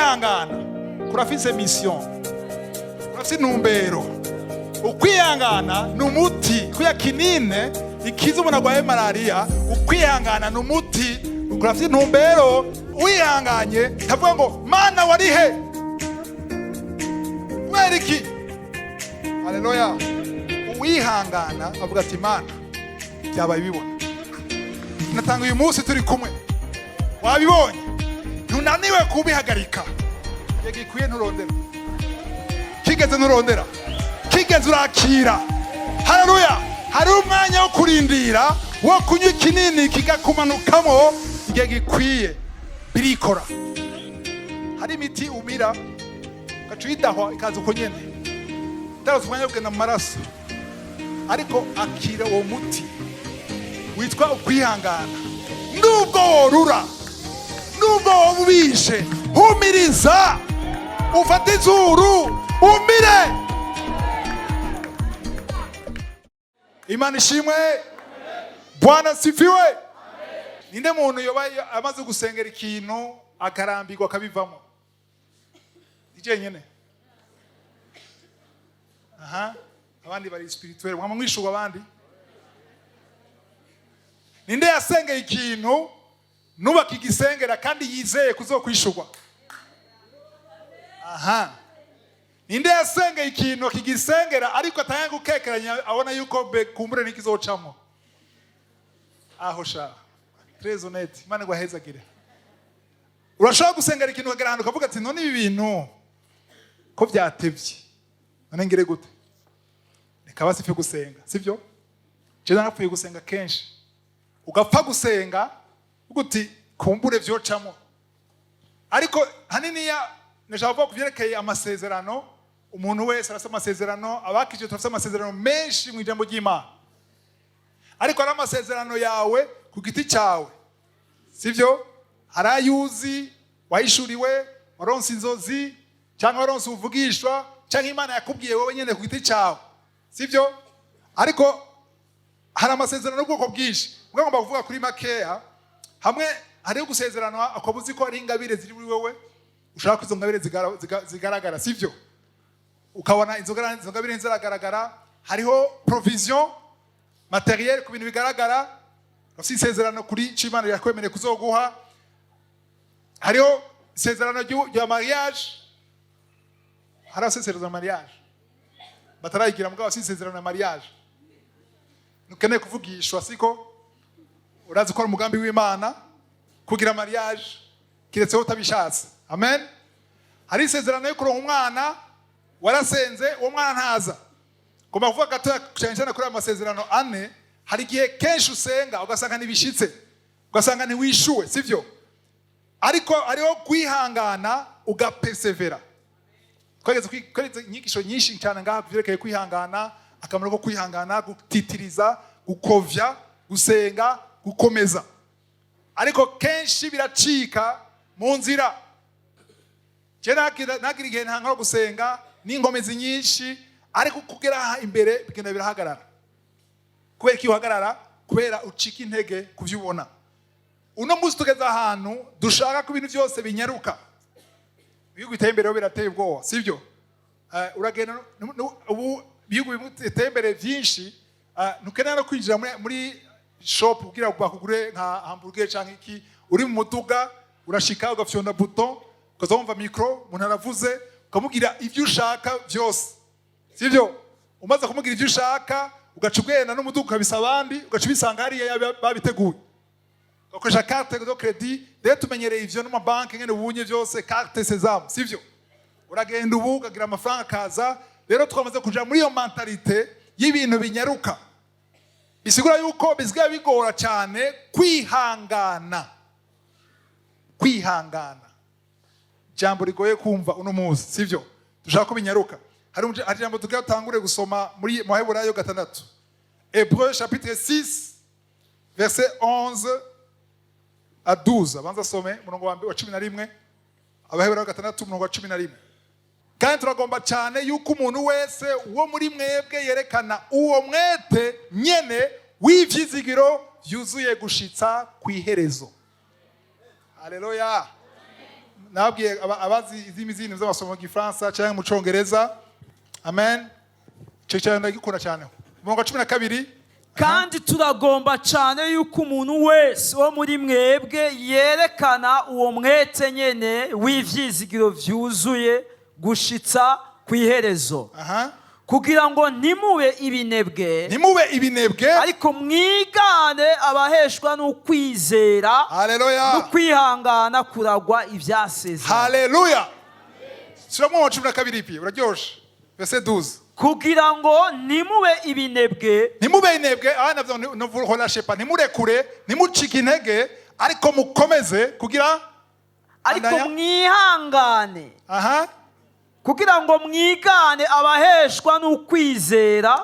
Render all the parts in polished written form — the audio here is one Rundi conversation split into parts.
Ukwihangana kurafise mission, kurafise intumbero. Ukwihangana ni umuti kuya kinine ikiza umuntu arwaye malariya. Ukwihangana ni umuti, kurafise intumbero. Wihanganye ntavuga ngo: "Mana, warihe? Kubera iki?" Haleluya! Uwihangana avuga ati: "Mana, byabaye bibona." Natanga uyu munsi turi kumwe, wabibonye, ntunaniwe kubihagarika. Igihe gikwiye nturondera, kigeze nturondera, kigeze urakira. Haleluya! Hari umwanya wo kurindira, wo kunywa ikinini kigakumanukamo. Igihe gikwiye birikora. Hari imiti umira ugaca uyidahwa, ikaza uko nyene, itaronse umwanya wo kugenda mu maraso. Ariko akira uwo muti witwa ukwihangana. Nubwo worura, nubwo woba ubishe, humiriza, ufate izuru umire. Imana ishimwe! Bwana sifiwe! Ninde muntu yoba amaze gusengera ikintu akarambirwa, akabivamo? Ni jenyine? Aha abandi bari spirituel, mwama mwishurwa abandi. Ninde yasengeye ikintu nubaka igisengera kandi yizeye kuzokwishurwa? Aha ninde yasengeye ikintu akigisengera ariko atanga gukekeranya, abona yuko be kumbure nikizocamo? Aho sha, très honnête, Imana igwahezagire. Urashobora gusengera ikintu, ukagera ahantu ukavuga ati: "None ibi bintu ko byatevye, none ngire gute? Reka basi pfe gusenga." Sibyo? Je narapfuye gusenga kenshi. Ugapfa gusenga uvuga uti: "Kumbure vyocamo." Ariko haniniya nashaka kuvuga ku vyerekeye amasezerano. Umuntu wese arafite amasezerano. Abakije turafite amasezerano menshi mu ijambo ry'Imana, ariko hari amasezerano yawe ku giti cyawe, sibyo? Hari ayuzi wahishuriwe, waronse inzozi, cyangwa waronse uvugishwa, cyangwa Imana yakubwiye wowe nyine ku giti cyawe, sibyo? Ariko hari amasezerano y'ubwoko bwinshi. Ngomba kuvuga kuri makeya. Hamwe hariho gusezeranwa ukaba uzi ko hari ingabire ziri muri wowe, ushaka ko izo ngabire zigaragara, sibyo? Ukabona izo ngabire ziragaragara. Hariho provision matérielle, ku bintu bigaragara, ufite isezerano kuri icyo Imana yakwemereye kuzoguha. Hariho isezerano rya mariage. Hariho isezerano rya mariage batarayigira, mugabo si isezerano ya mariage. Ntukeneye kuvugishwa, siko? Urazi ko ari umugambi w'Imana kugira mariage, kiretse wowe utabishatse. Amen. Hari isezerano yo kuronka umwana. Warasenze, uwo mwana ntaza. Ngomba kuvuga gatoya cyane cyane kuri aya masezerano ane. Hari igihe kenshi usenga ugasanga ntibishitse, ugasanga ntiwishuwe, sivyo? Ariko hariho kwihangana, ugapersevera. Twageze kweretse inyigisho nyinshi cyane ngaha ku vyerekeye kwihangana, akamaro ko kwihangana, gutitiriza, gukovya, gusenga, gukomeza. Ariko kenshi biracika mu nzira. Je nagira igihe ntangura gusenga n'inkomezi nyinshi, ariko kugera aha imbere bigenda birahagarara. Kubera iki uhagarara? Kubera ucika intege ku byo ubona. Uno munsi tugeze ahantu dushaka ko ibintu byose binyaruka. Ibihugu biteye imbere ho birateye ubwoba, sibyo? Uragenda ubu ibihugu bimwe biteye imbere byinshi, ntukenera no kwinjira muri shop kugira ngo bakugure nka hamburger cyangwa iki. Uri mu muduga, urashika ugafyonda bouton, ukaza wumva micro, umuntu aravuze, ukamubwira ibyo ushaka byose, sibyo? Umaze kumubwira ibyo ushaka, ugaca ugenda n'umuduga, ukabisa abandi, ugaca ubisanga hariya babiteguye, ugakoresha carte de crédit. Rero tumenyereye ivyo n'amabanki ngene ubunye byose carte sésame, sivyo? Uragenda ubu ukagira amafaranga akaza. Rero twamaze kuja muri iyo mentalité y'ibintu binyaruka, bisigura yuko bisigaye bigora cyane kwihangana. Kwihangana, jambo rigoye kumva uno munsi, sivyo? Dushaka ko binyaruka. Hari ijambo tugira tutangure gusoma muri mu Baheburayo 6, Hébreu chapitre 6, verset 11 à 12. Abanza asome umurongo wa mbere wa 11. Abaheburayo 6, umurongo wa 11. Kandi turagomba cyane yuko umuntu wese wo muri mwebwe yerekana uwo mwete nyene w'ivyizigiro vyuzuye gushitsa ku iherezo. Haleluya! Nababwiye abazi izindi zindi z'amasomo mu Gifaransa cyangwa mu Congereza. Amen. Icyo cyane ndagikunda cyane. Umurongo wa 12. Kandi turagomba cyane yuko umuntu wese wo muri mwebwe yerekana uwo mwete nyene w'ivyizigiro vyuzuye gushitsa ku iherezo, kugira ngo ntimube ibinebwe, Ntimube ibinebwe, ariko mwigane abaheshwa n'ukwizera Haleluya. n'ukwihangana kuragwa ivyasezeranye. Haleluya. Shyiramo wa 12 ipi, uraryoshe. Verset 12. Kugira ngo ntimube ibinebwe, Ntimube inebwe. Aha navyo, ne vous relâchez pas, ntimurekure, ntimucike intege, ariko mukomeze kugira ariko Andaya. mwihangane, kugira ngo mwigane abaheshwa n'ukwizera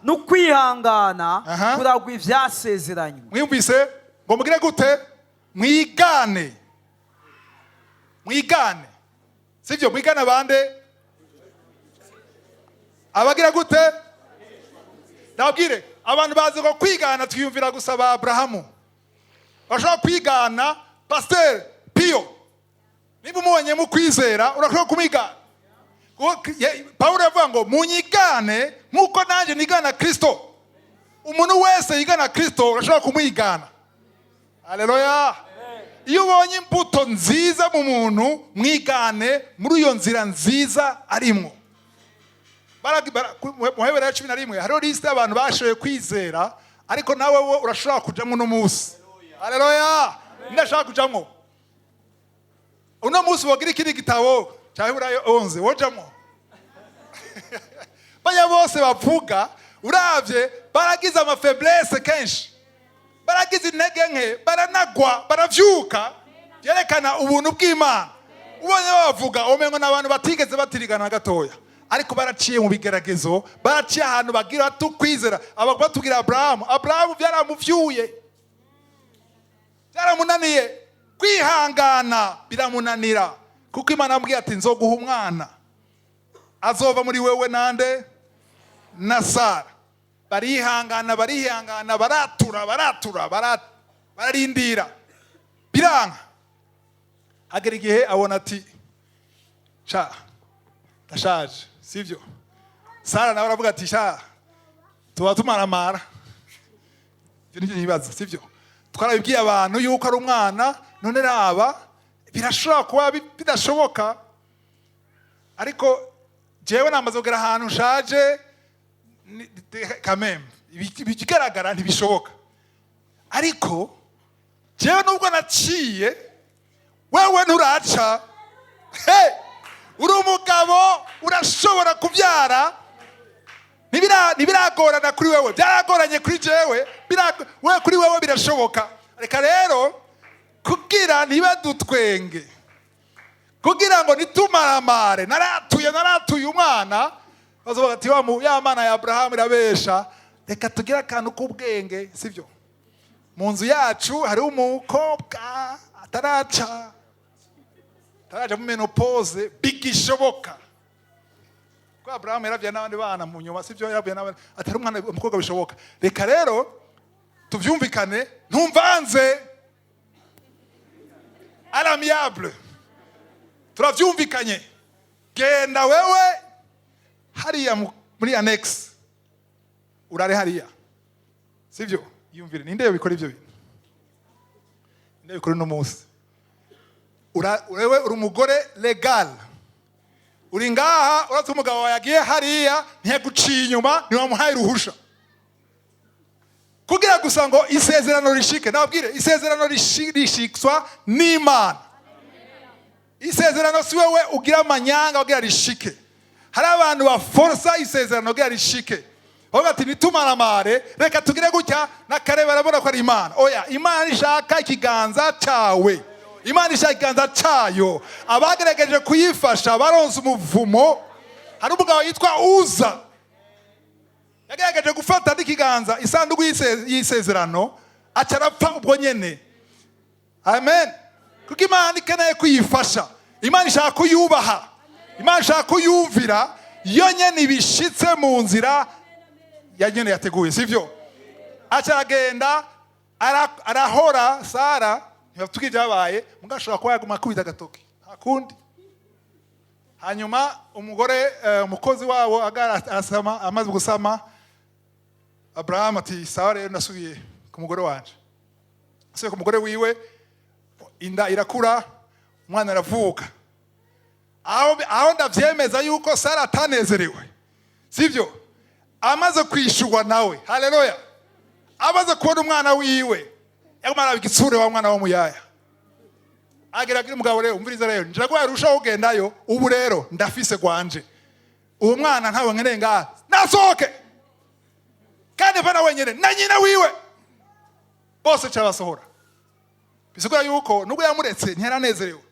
n'ukwihangana kuragwa ivyasezeranywe. Mwumvise ngo mugire gute? Mwigane, mwigane, sibyo? Mwigane abande abagira gute? Ndababwire, abantu bazi ngo kwigana, twiyumvira gusa ba Aburahamu. Bashobora kwigana Pasiteri Piyo. Niba umubonye mu kwizera, urashobora kumwigana. Kuko Pawulo yavuga ngo munyigane nk'uko nanjye nigana Kirisito. Umuntu wese yigana Kirisito, urashobora kumwigana. Haleluya. Iyo ubonye imbuto nziza mu muntu, mwigane muri iyo nzira nziza arimwo. Mu Baheburayo 11 hariho lisite y'abantu bashoboye kwizera, ariko nawe wo urashobora kujamo uno munsi. Haleluya. Ndashaka kujamo uno munsi. Wogira ikindi gitabo cya Heburayo 11, wojamo. Bajya bose bavuga, uravye baragize ama faiblesses kenshi, baragize intege nke, baranagwa, baravyuka. Byerekana ubuntu bw'Imana. Ubonye bavuga, umengo ni abantu batigeze batirigana na gatoya, ariko baraciye mu bigeragezo, baraciye ahantu bagira tukwizera. Aba batubwira Aburahamu, Aburahamu byaramuvyuye, byaramunaniye kwihangana, biramunanira, kuko Imana yamubwiye ati: "Nzoguha umwana azova muri wewe nande na Sara." Barihangana, barihangana, baratura, baratura, bararindira, biranka. Hagera igihe abona ati: "Sha, ndashaje, sibyo?" Sara nawe aravuga ati: "Sha, tuba tumaramara." Ibyo nibyo nibaza, sibyo? Twarabibwiye abantu yuko ari umwana, none raba, birashobora kuba bidashoboka, ariko jewe namaze kugera ahantu nshaje kameme ibigaragara ntibishoboka. Ariko jewe nubwo naciye, wewe nturaca. He, uri umugabo, urashobora kubyara. Ntibiragorana kuri wewe, byaragoranye kuri jewe. We kuri wewe birashoboka. Reka rero, kugira ntibadutwenge, kugira ngo nitumaramare, naratuye, naratuye umwana, bazovuga ati: "Wa ya mana ya Aburahamu irabesha." Reka tugire akantu k'ubwenge, sibyo? Mu nzu yacu hariho umukobwa ataraca mu ménopause, bigishoboka ko Aburahamu yarabyaye n'abandi bana mu nyuma, sibyo? Yarabyaye n'abandi, atari umwana umukobwa, bishoboka. Reka rero tuvyumvikane, ntumvanze, à l'amiable, turavyumvikanye. Genda wewe hariya muri annexe, urare hariya, sibyo? Yumvire, ninde bikora ivyo bintu? Ninde bikora uno munsi? Wewe uri umugore légal, uri ngaha, uretse umugabo wawe yagiye hariya, ntiyaguciye inyuma, ntiwamuhaye uruhusha, kugira gusa ngo isezerano rishike. Nababwire, isezerano rishitswa n'Imana. Isezerano si wewe ugira amanyanga ugira rishike. Hari abantu baforsa isezerano kugira rishike, bavuga ati: "Nitumaramare, reka tugire gutya." N'akare barabona ko ari Imana. Oya, Imana ishaka ikiganza cyawe, Imana ishaka ikiganza cyayo. Abagerageje kuyifasha baronse umuvumo. Hari umugabo yitwa Uza, yagerageje gufata n'ikiganza isanduku y'isezerano, aca arapfa ubwo nyene. Amen. Kuko Imana ikeneye kuyifasha, Imana ishaka kuyubaha, Imana ishaka kuyumvira. Yo nyene ibishitse mu nzira ya nyene yateguye, sivyo? Aca aragenda, arahora Sara. Ntibatuga ibyabaye, mugabo ashobora kuba yaguma akubita agatoki. Akundi hanyuma umugore, umukozi wabo Agara arasama. Amaze gusama, Abrahamu ati: "Sawa rero, nasubiye ku mugore wanje." Asubiye ku mugore wiwe, inda irakura, umwana aravuka. Aho ndavyemeza yuko Sara atanezerewe, sivyo? Amaze kwishurwa nawe, haleluya, amaze kubona umwana wiwe, yaguma araba igitsure wa mwana w'umuyaya. Agira abwira umugabo: "Rero umviriza, rero nje yarushaho kugendayo. Ubu rero ndafise gwanje, uwo mwana ntawe nkeneye ngaha, nasohoke." Kandi pana wenyene, na nyina wiwe, bose cabasohora. Bisigura yuko nubwo yamuretse, ntiyaranezerewe.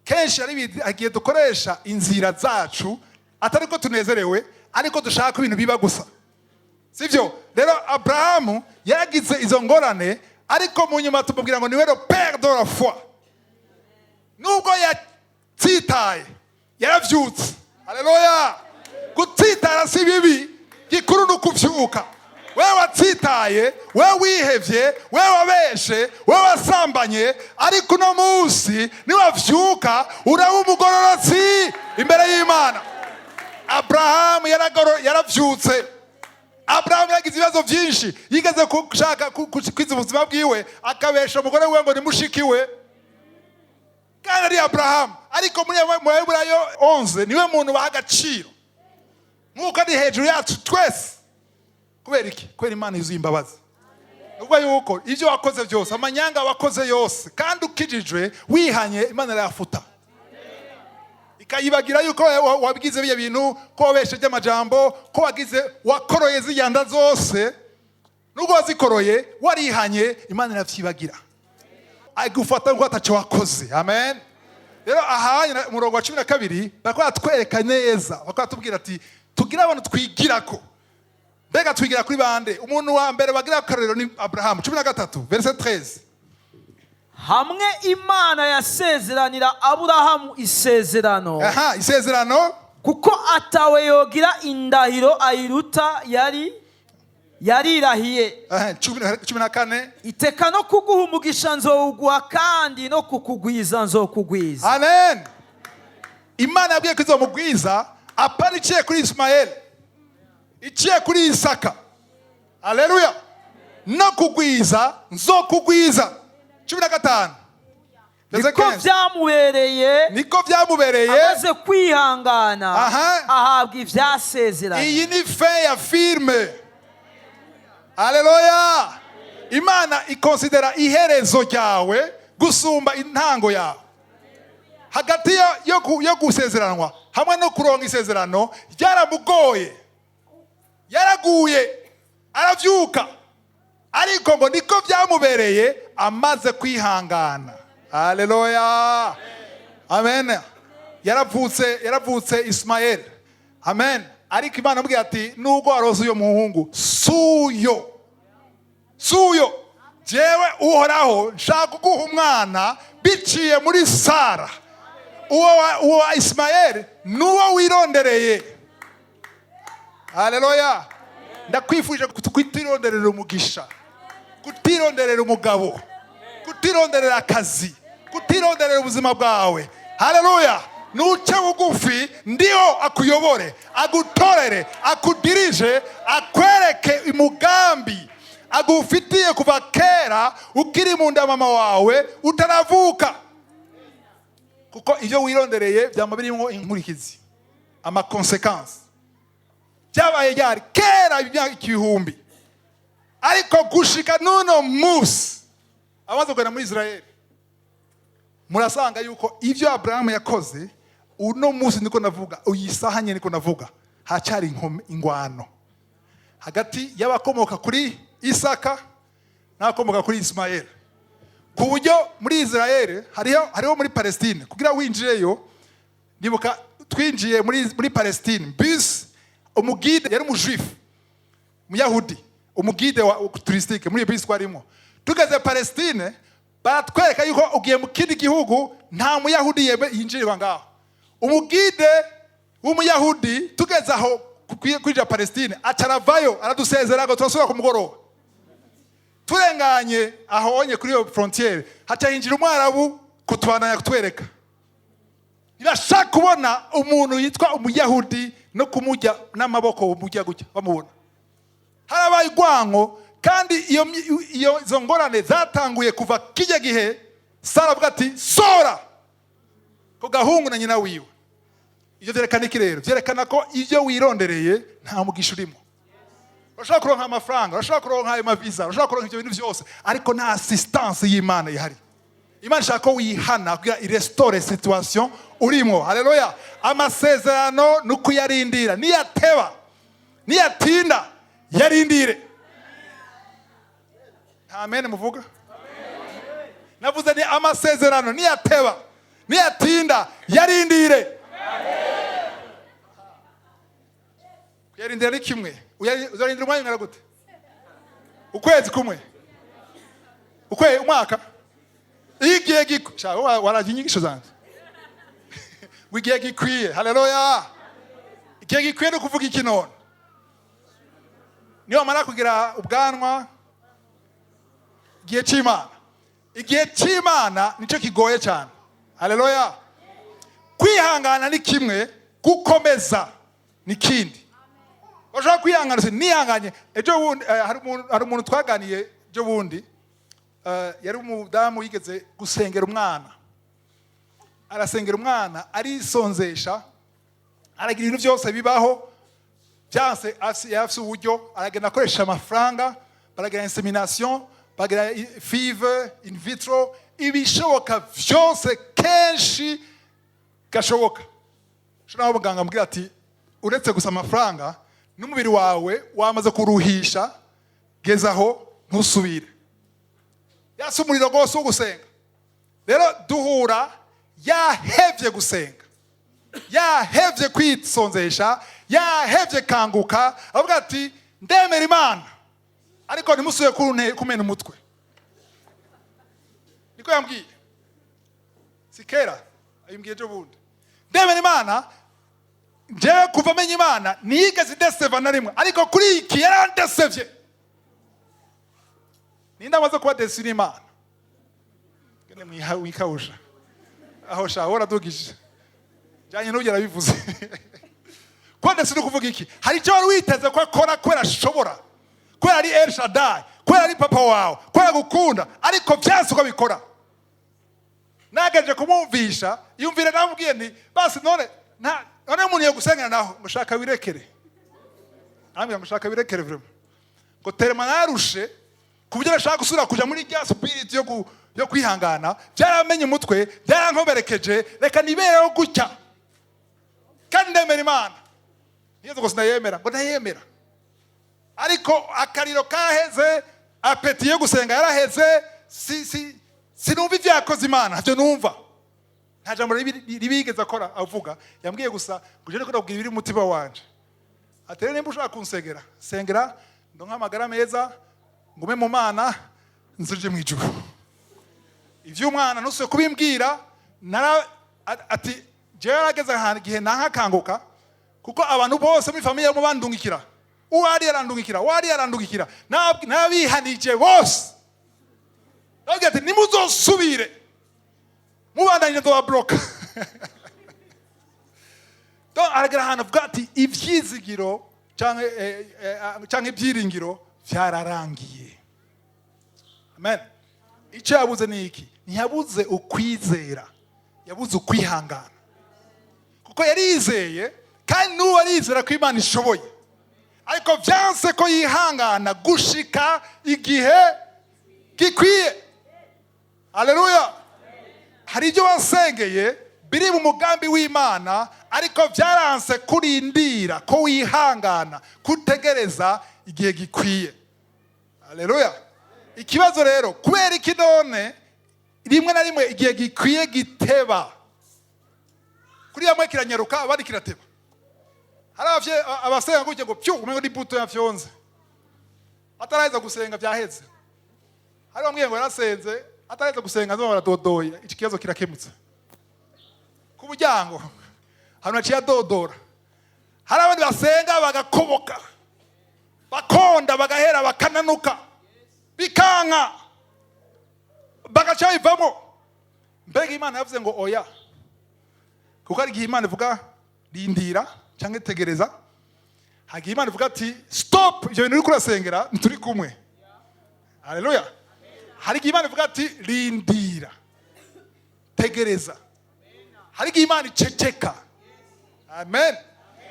Kenshi ari igihe dukoresha inzira zacu atari ko tunezerewe, ariko dushaka ko ibintu biba gusa, sivyo? Rero Abrahamu yaragize izo ngorane, ariko mu nyuma tumubwira ngo niwe le père de la foi. Nubwo yatsitaye, yaravyutse. Haleluya! Gutsitara si bibi, gikuru ni ukuvyuka. Wewe watsitaye, wewe wihevye, wewe wabeshe, wewe wasambanye, ariko uno munsi niwavyuka uraba umugororotsi imbere y'Imana. Abrahamu yaravyutse. Aburahamu yagize ibibazo byinshi. Yigeze gushaka kwiza ubuzima bwiwe, akabesha umugore wiwe ngo ni mushiki we kandi ari Aburahamu. Ariko muri mu Baheburayo 11, niwe muntu baha agaciro nk'uko ari hejuru yacu twese. Kubera iki? Kubera Imana yuzuye imbabazi. Nubwo yuko ibyo wakoze byose, amanyanga wakoze yose, kandi ukijijwe wihanye, Imana irayafuta, ikayibagira yuko wabigize biriya bintu, ko wabeshe by'amajambo, ko wagize, wakoroye ziriya nda zose. Nubwo wazikoroye, warihanye, Imana iravyibagira, agufata ngo ataco wakoze. Amen. Rero aha umurongo wa 12 bariko baratwereka neza, bariko baratubwira ati tugire abantu twigirako. Mbega twigira kuri bande? Umuntu wa mbere bagira akarorero ni Aburahamu. 13, verset 13. Hamwe Imana yasezeranira Aburahamu isezerano, Aha, isezerano. kuko atawe yogira indahiro ayiruta, yari yarirahiye. Aha, 14. Iteka no kuguha umugisha nzowuguha, kandi no kukugwiza nzokugwiza. Amen. Imana yabwiye ko izomugwiza, apana iciye kuri Isimayeli, iciye kuri Isaka. Aleluya! No kugwiza nzokugwiza. 15, verset Niko 15. byamubereye Niko byamubereye amaze kwihangana, ahabwa ivyasezeranye. Iyi ni fin ya film. Aleluya! Imana ikonsidera iherezo ryawe gusumba intango yawe. Hagati yo gusezeranwa hamwe no kuronka isezerano byaramugoye, yaraguye, aravyuka, ariko ngo niko byamubereye amaze kwihangana. Aleluya, amen. Yaravutse, yaravutse Isimayeli. Amen. Ariko Imana amubwira ati: "Nubwo warose uyo muhungu, suyo, suyo. Jewe Uhoraho nshaka kuguha umwana biciye muri Sara. Uwo wa Isimayeli nuwo wirondereye." Haleluya! Ndakwifuje kutironderera umugisha, kutironderera umugabo, kutironderera akazi, kutironderera ubuzima bwawe. Haleluya! Nuce bugufi, ndiho akuyobore, agutorere, akudirije, akwereke umugambi agufitiye kuva kera ukiri mu nda mama wawe, utaravuka. Kuko ibyo wirondereye byama birimo inkurikizi, ama conséquences. Byabaye ryari? Kera, imyaka ibihumbi. Ariko gushika n'uno munsi, amaze kugenda muri Israel, murasanga yuko ibyo Aburahamu yakoze, uno munsi niko navuga, iyi saha nyine niko navuga, hacyari ingwano hagati y'abakomoka kuri Isaka n'abakomoka kuri Ismael, ku buryo muri Israel hariho muri Palestine, kugira winjireyo. Nibuka twinjiye muri Palestine, bus, umu guide yari umu juif, umuyahudi, umu guide wa touristique muri iyo bisi twarimo. Tugeze Palestine, baratwereka yuko ugiye mu kindi gihugu, nta muyahudi yinjirirwa ngaho. Umu guide w'umuyahudi, tugeze aho kwinjira Palestine, acaravayo, aradusezera ngo turasubira ku mugoroba. Turenganye ahonye kuri iyo frontière, haca hinjira umwarabu kutubandanya kutwereka. Ntibashaka kubona umuntu yitwa Umuyahudi no kumujya n'amaboko, umujya gutya bamubona. Harabaye urwanko, kandi iyo izo ngorane zatanguye kuva kijya gihe Sara avuga ati: "Sora ko gahungu na nyina wiwe." Ibyo byerekana iki rero? Byerekana ko ibyo wirondereye nta mugisha urimo. Urashobora kuronka amafaranga, urashobora kuronka ayo maviza, urashobora kuronka ibyo bintu byose, ariko nta assistance y'Imana ihari. Imana ishaka ko wihana kugira irestore situation urimo. Haleluya! Amasezerano ni ukuyarindira. Niyateba, niyatinda, yarindire. Nta amen muvuga? Navuze ni amasezerano niyateba, niyatinda, yarindire. Kuyarindira ni kimwe. Uzarindira umwanya ungana gute? Ukwezi kumwe, umwaka, igihe gikwiye. Waraje inyigisho zanjye ngo igihe gikwiye. Haleluya! Igihe gikwiye ni ukuvuga iki none? Niyo wamara kugira ubwanwa, igihe cy'Imana, igihe cy'Imana nicyo kigoye cyane. Haleluya! Kwihangana ni kimwe, gukomeza ni kindi. Bashobora kwihangana se nihanganye ejo bundi. Hari umuntu twaganiye ejo bundi, yari umudamu yigeze gusengera umwana, arasengera umwana, arisonzesha, aragira ibintu byose bibaho byanse. Yafise uburyo, aragenda akoresha amafaranga, baragira insémination, bagira FIV, in vitro, ibishoboka byose kenshi gashoboka. Naho muganga ambwira ati: "Uretse gusa amafaranga n'umubiri wawe wamaze kuruhisha, gezaho ntusubire." Yasi umuriro rwose wo gusenga. Rero duhura yahevye gusenga, yahevye kwisonzesha, yahevye kanguka, avuga ati: "Ndemera Imana, ariko ntimusubire kumena umutwe." Niko yambwiye, si kera, ayimbwiye ejo bundi. "Ndemera Imana, njyewe kuva menya Imana ntiyigeze ideseva na rimwe, ariko kuri iki yarandesevye." Ninde amaze kuba déçu n'Imana? Gende mwikawusha aho sha, waradugije janye n'ubwo yarabivuze. Kuba déçu ni ukuvuga iki? Hari icyo wari witeze ko akora kubera ashobora, kubera ari El Shaddai, kubera ari papa wawe, kubera agukunda, ariko byanse uko abikora. Nagaje kumwumvisha, yumvire, namubwiye nti: "Basi none nta none umuntu yo gusengera naho ngo shaka wirekere." Arambwira ngo shaka wirekere vraiment, ngo terema narushe ku buryo nashaka gusubira kuja muri rya spirit yo kwihangana. Byaramenye umutwe, byarankomerekeje, reka nibereho gutya, kandi ndemera Imana. Niyo ngo sinayemera, ngo ndayemera, ariko akariro karaheze, appétit yo gusenga yaraheze, si si sinumva ibyo yakoze Imana, ntacyo numva, nta jambo ribi yigeze akora avuga. Yambwiye gusa ngo uje ndabwira ibiri mu mutima wanje. Ati: "Rero nimba ushaka kunsengera, sengera ndonke amagara meza, ngume mu Mana, nzuje mu ijuru. Iby'umwana ntusubire kubimbwira." Nara ati: "Jewe yarageze ahantu igihe nankakanguka, kuko abantu bose muri famille barimo bandungikira, uwo ari yarandungikira, uwo ari yarandungikira, n'abihanije bose." Ndababwira ati: "Nimuzosubire mubandanyije, nzobabloka." Donc aragera ahantu avuga ati ibyizigiro canke ibyiringiro byararangiye. Amen. Icyo yabuze ni iki? Ntiyabuze ukwizera, yabuze ukwihangana, kuko yarizeye kandi n'ubu arizera ko Imana ishoboye, ariko byanse ko yihangana gushika igihe gikwiye. Haleluya! Hari ibyo wasengeye biri mu mugambi w'Imana, ariko byaranse kurindira ko wihangana, kutegereza igihe gikwiye. Haleluya! Ikibazo rero, kubera iki none rimwe na rimwe igihe gikwiye giteba? Kuri bamwe kiranyaruka, abandi kirateba. Hari abasenga gutya ngo pyu, umengo ni bouton yafyonze, ataraheza gusenga byaheze. Hari bamwe ngo yarasenze, ataraheza gusenga nzo baradodoye, iki kibazo kirakemutse ku muryango, ahantu haciye adodora. Hari abandi basenga bagakoboka, bakonda, bagahera, bakananuka, bikanka, bagaca bivamo. Mbega Imana yavuze ngo oya? Kuko Kuko hari igihe Imana ivuga rindira cyangwa tegereza, hari igihe Imana ivuga ati stop, ibyo bintu uriko urasengera ntituri kumwe. Haleluya. Hari igihe Imana ivuga ati rindira, tegereza. Hari igihe Imana iceceka. Amen.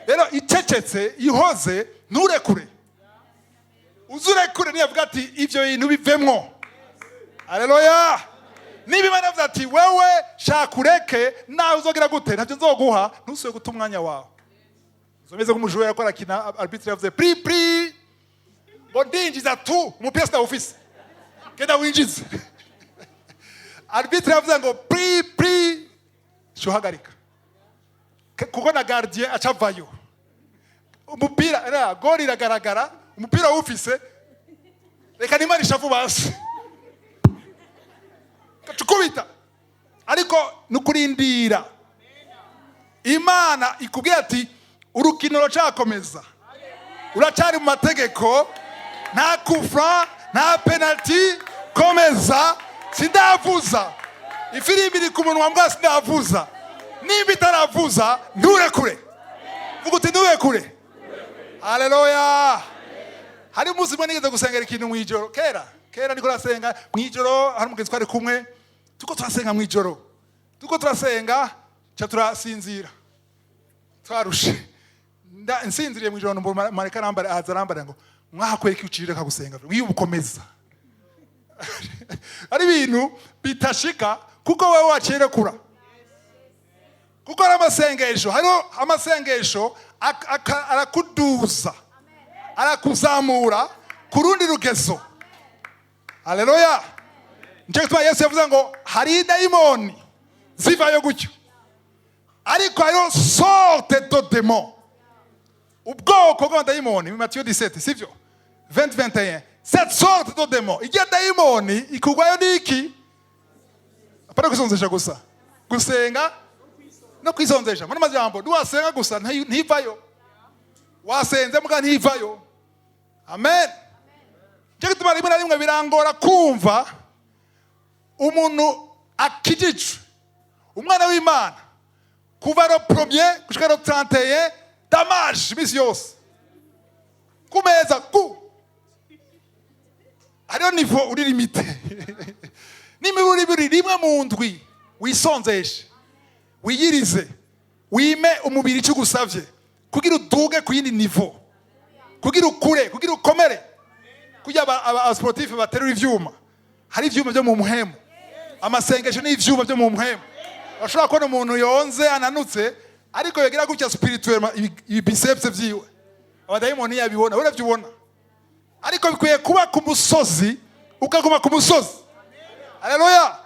Rero icecetse, ihoze, nturekure. Uzurekure niyavuga ati ibyo bintu bivemwo. Haleluya. Niba Imana yavuze ati wewe shaka ureke, nawe uzogira gute, ntabyo nzoguha, ntusubire guta umwanya wawe. Uzomeze nk'umujura yariko arakina, arbitre yavuze pri pri, ngo ndinjiza tu umupira sinawufise, genda winjize. Arbitre yavuze ngo pri pri, shuhagarika, kuko na gardien acavayo. Umupira ra goli iragaragara, umupira wufise, reka nimarisha vuba hasi gacukubita. Ariko nukurindira Imana ikubwira ati urukino ruracakomeza, uracyari mu mategeko, nta kufra, nta penalty, komeza, sindavuza ifirimbi iri ku munwa mbwa, sindavuza. Nimba itaravuza, nturekure. Vuga uti nturekure. Haleluya. Hari umunsi umwe nigeze gusengera ikintu mu ijoro kera kera, niko nasenga mu ijoro, hari umugenzi twari kumwe, tuko turasenga mu ijoro, tuko turasenga, ca turasinzira twarushe. Nsinziriye mu ijoro, numva marayika arambara, aza arambara ngo mwakwereka ucirire kagusenga wibukomeza. Ari ibintu bitashika kuko wowe wacirekura, kuko ari amasengesho. Hariho amasengesho arakuduza, arakuzamura ku rundi rugezo. Haleluya. Nicyo gituma Yesu yavuze ngo hari dayimoni zivayo gutyo, ariko hariho sorte de démon, ubwoko bw'amadayimoni, Matiyo 17, sivyo, 20 21. Cette sorte de démon, ijya dayimoni ikugwayo niki? Apana kwisonzesha gusa, gusenga no kwisonzesha. Muri majambo, ntiwasenga gusa ntivayo. Wasenze muga ntivayo. Amen. Nicyo gituma rimwe na rimwe birangora kumva umuntu akijijwe, umwana w'Imana, kuva le premier gushika le 31 damage, iminsi yose ku meza ku hariho niveau uri limité. N'imiburi buri rimwe mu ndwi wisonzeshe, wiyirize, wime umubiri icyo ugusavye kugira uduge ku yindi niveau, kugira ukure, kugira ukomere. Kugira aba sportif baterura ivyuma, hari ivyuma byo mu muhemu. Amasengesho ni ivyuma byo mu muhemu. Bashobora kubona umuntu yonze, ananutse, ariko yagira gutya spirituellement, ibi biceps vyiwe, abadayimoni yabibona, we uravyubona. Ariko bikwiye kuba ku musozi, ukaguma ku musozi. Haleluya.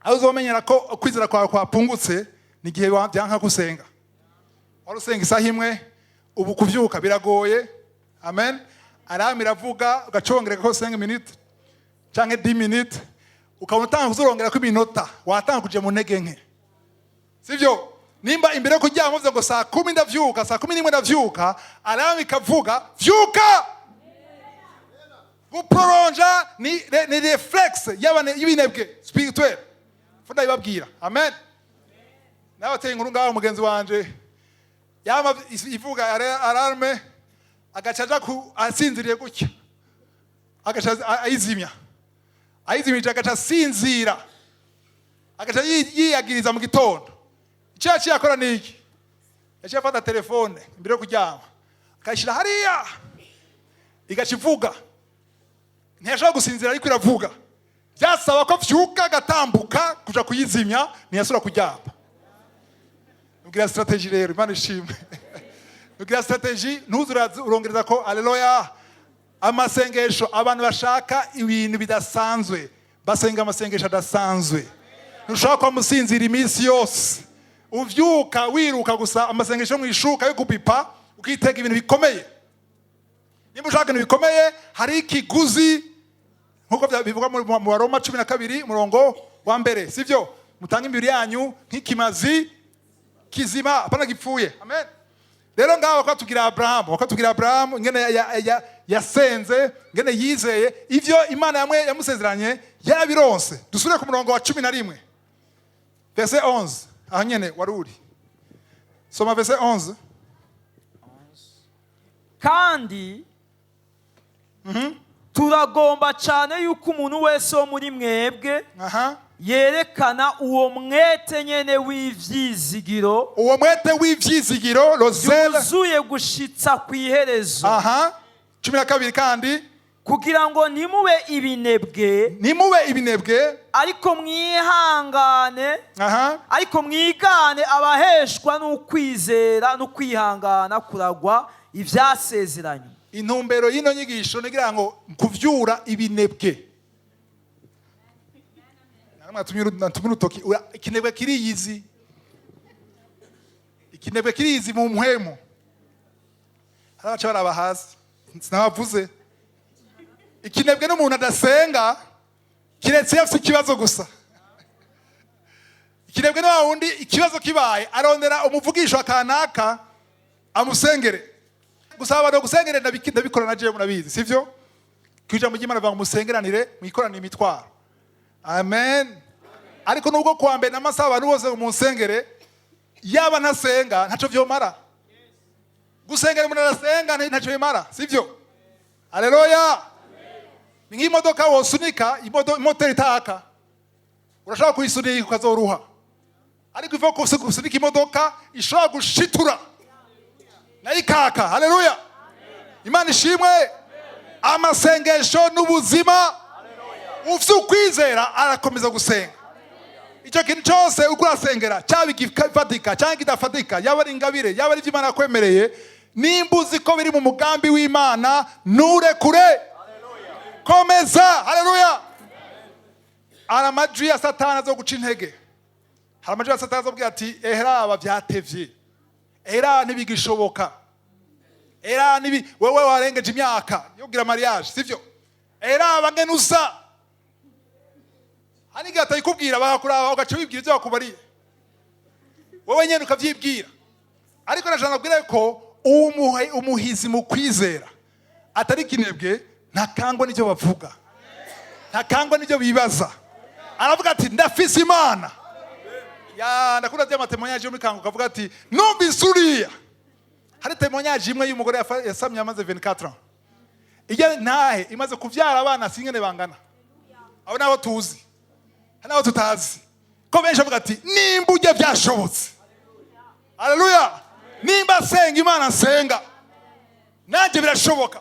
Aho uzomenyera ko kwizera kwawe kwapungutse ni igihe byanka gusenga. Wari usenga isaha imwe, ubu kuvyuka biragoye. Amen. Alarme iravuga, ugacongera ko 5 minutes canke 10 minutes, ukabona utanga kuzurongera ko iminota, watanga kuja mu ntege nke, sivyo? Nimba imbere yo kuryama uvuze ngo saa 10 ndavyuka, saa 11 ndavyuka, alarme ikavuga vyuka. Guproronja ni réflexe y'ibinebwe spirituel, fo ndabibabwira. Amen. Nabateye inkuru ngaho, mugenzi wanje yama ivuga alarme, agaca aja ku asinziriye gutya, agaca ayizimya. Ayizimije, agaca asinzira, agaca yiyagiriza mu gitondo. Icyo yaciye akora ni iki? Yaciye afata telefone imbere yo kuryama, akayishyira hariya, igaca ivuga. Ntiyashobora gusinzira ariko iravuga, byasaba ko vyuka agatambuka kuja kuyizimya, ntiyasubira kuryama. Nubwira stratégie rero, Imana ishimwe. Nubwira stratégie, ntuzuraze urongereza ko. Aleluya. Amasengesho, abantu bashaka ibintu bidasanzwe basenga amasengesho adasanzwe. Ntushobora kuba musinzira iminsi yose, uvyuka wiruka gusa amasengesho mu ishuka yo gupipa, ukitega ibintu bikomeye. Nimba ushaka ibintu bikomeye, hari ikiguzi, nk'uko bivugwa mu Baroma 12 umurongo wa mbere, sivyo? Mutange imibiri yanyu nk'ikimazi kizima, apana gipfuye. Amen. Rero ngaho bakatubwira Aburahamu, bakatubwira Aburahamu ingene yasenze, ingene yizeye ivyo Imana yamwe yamusezeranye, yarabironse. Dusubire ku murongo wa 11, verset 11. Aho nyene wari uri, soma verset 11. Kandi turagomba cyane yuko umuntu wese wo muri mwebwe yerekana uwo mwete nyene w'ivyizigiro Uwo mwete w'ivyizigiro, le zèle. yuzuye gushitsa ku iherezo, 12 kandi. Kugira ngo ntimube ibinebwe, Ntimube ibinebwe. Ariko mwihangane, ariko mwigane abaheshwa n'ukwizera n'ukwihangana kuragwa ivyasezeranywe. Intumbero y'ino nyigisho nigira ngo kuvyura ibinebwe. Namwe natumye urutoki. Ikinebwe kiriyizi, ikinebwe kiriyizi mu mpwemu. Hari abaca baraba hasi, sinabavuze. Ikinebwe n'umuntu adasenga kiretse iyo afite ikibazo gusa. Ikinebwe ni wa wundi ikibazo kibaye arondera umuvugisho kanaka amusengere. Gusaba abantu gusengere ndabikora na jewe, murabizi, sivyo? Ku ijambo ry'Imana bavuga ngo musengeranire, mwikorane imitwaro. Amen. Ariko nubwo kuwa mbere n'amasaha abantu bose ngo munsengere, yaba ntasenga ntaco vyomara. Gusengera umuntu arasenga ntaco bimara, sivyo? Aleluya. Ni nk'imodoka wosunika moteri itaka, urashobora kuyisunika ukazoruha, ariko ivo gusunika imodoka ishobora gushitura nayo ikaka. Haleluya, Imana ishimwe. Amasengesho n'ubuzima. Ufite ukwizera arakomeza gusenga. Icyo kintu cyose uko urasengera, cyaba igifatika cyangwa kidafatika, yaba ari ingabire, yaba ari ibyo Imana yakwemereye, nimba uzi ko biri mu mugambi w'Imana, nturekure, komeza. Haleluya. Hari amajwi ya Satani azo guca intege. Hari amajwi ya Satani azobwira ati: "Eheraba byatevye, era ntibigishoboka, era nibi wewe warengeje imyaka yo kugira mariage, sivyo? Eraba ngene usa." Hari igihe atayikubwira, bakakuraba ugaca wibwira ibyo bakubariye, wowe nyene ukavyibwira. Ariko nashaka kubwira ko umuhizi mu kwizera atari kinebwe, ntakangwa n'icyo bavuga, ntakangwa n'ibyo bibaza. Aravuga ati: "Ndafise Imana." Ya, ndakunda bya matémoignages yo muri Kanguka, avuga ati: "Numvise uriya." Hari témoignage imwe y'umugore yasamye amaze 24 ans, ijya ntahe imaze kuvyara abana singene bangana. Abo nabo tuzi, hari nabo tutazi ko benshi. Avuga ati: "Nimba ujya byashobotse, haleluya, nimba asenga Imana nsenga, nanjye birashoboka."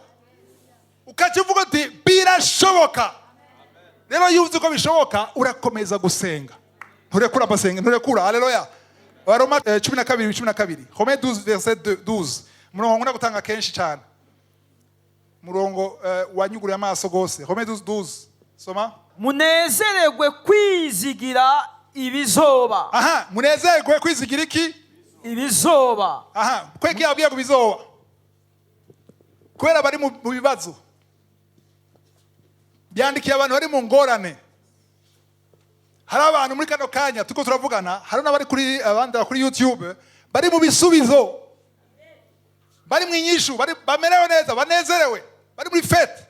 Ukaca uvuga uti: "Birashoboka." Rero iyo uzi ko bishoboka, urakomeza gusenga, nturekura amasenga, nturekura. Haleluya. Abaroma 12, 12, Romains 12 verset 2, 12, umurongo nkunda gutanga kenshi cyane, umurongo wanyuguruye amaso rwose. Romains 12 12, soma. Munezererwe kwizigira ibizoba. Aha, munezerwe kwizigira iki? Ibizoba. Aha, kweki yabwiye ngo bizoba? Kubera bari mu bibazo. Byandikiye abantu bari mu ngorane. Hari abantu muri kano kanya turiko turavugana, hari n'abari kuri, abandi bari kuri YouTube, bari mu bisubizo, bari mu inyishu, bari bamerewe neza, banezerewe, bari muri fête.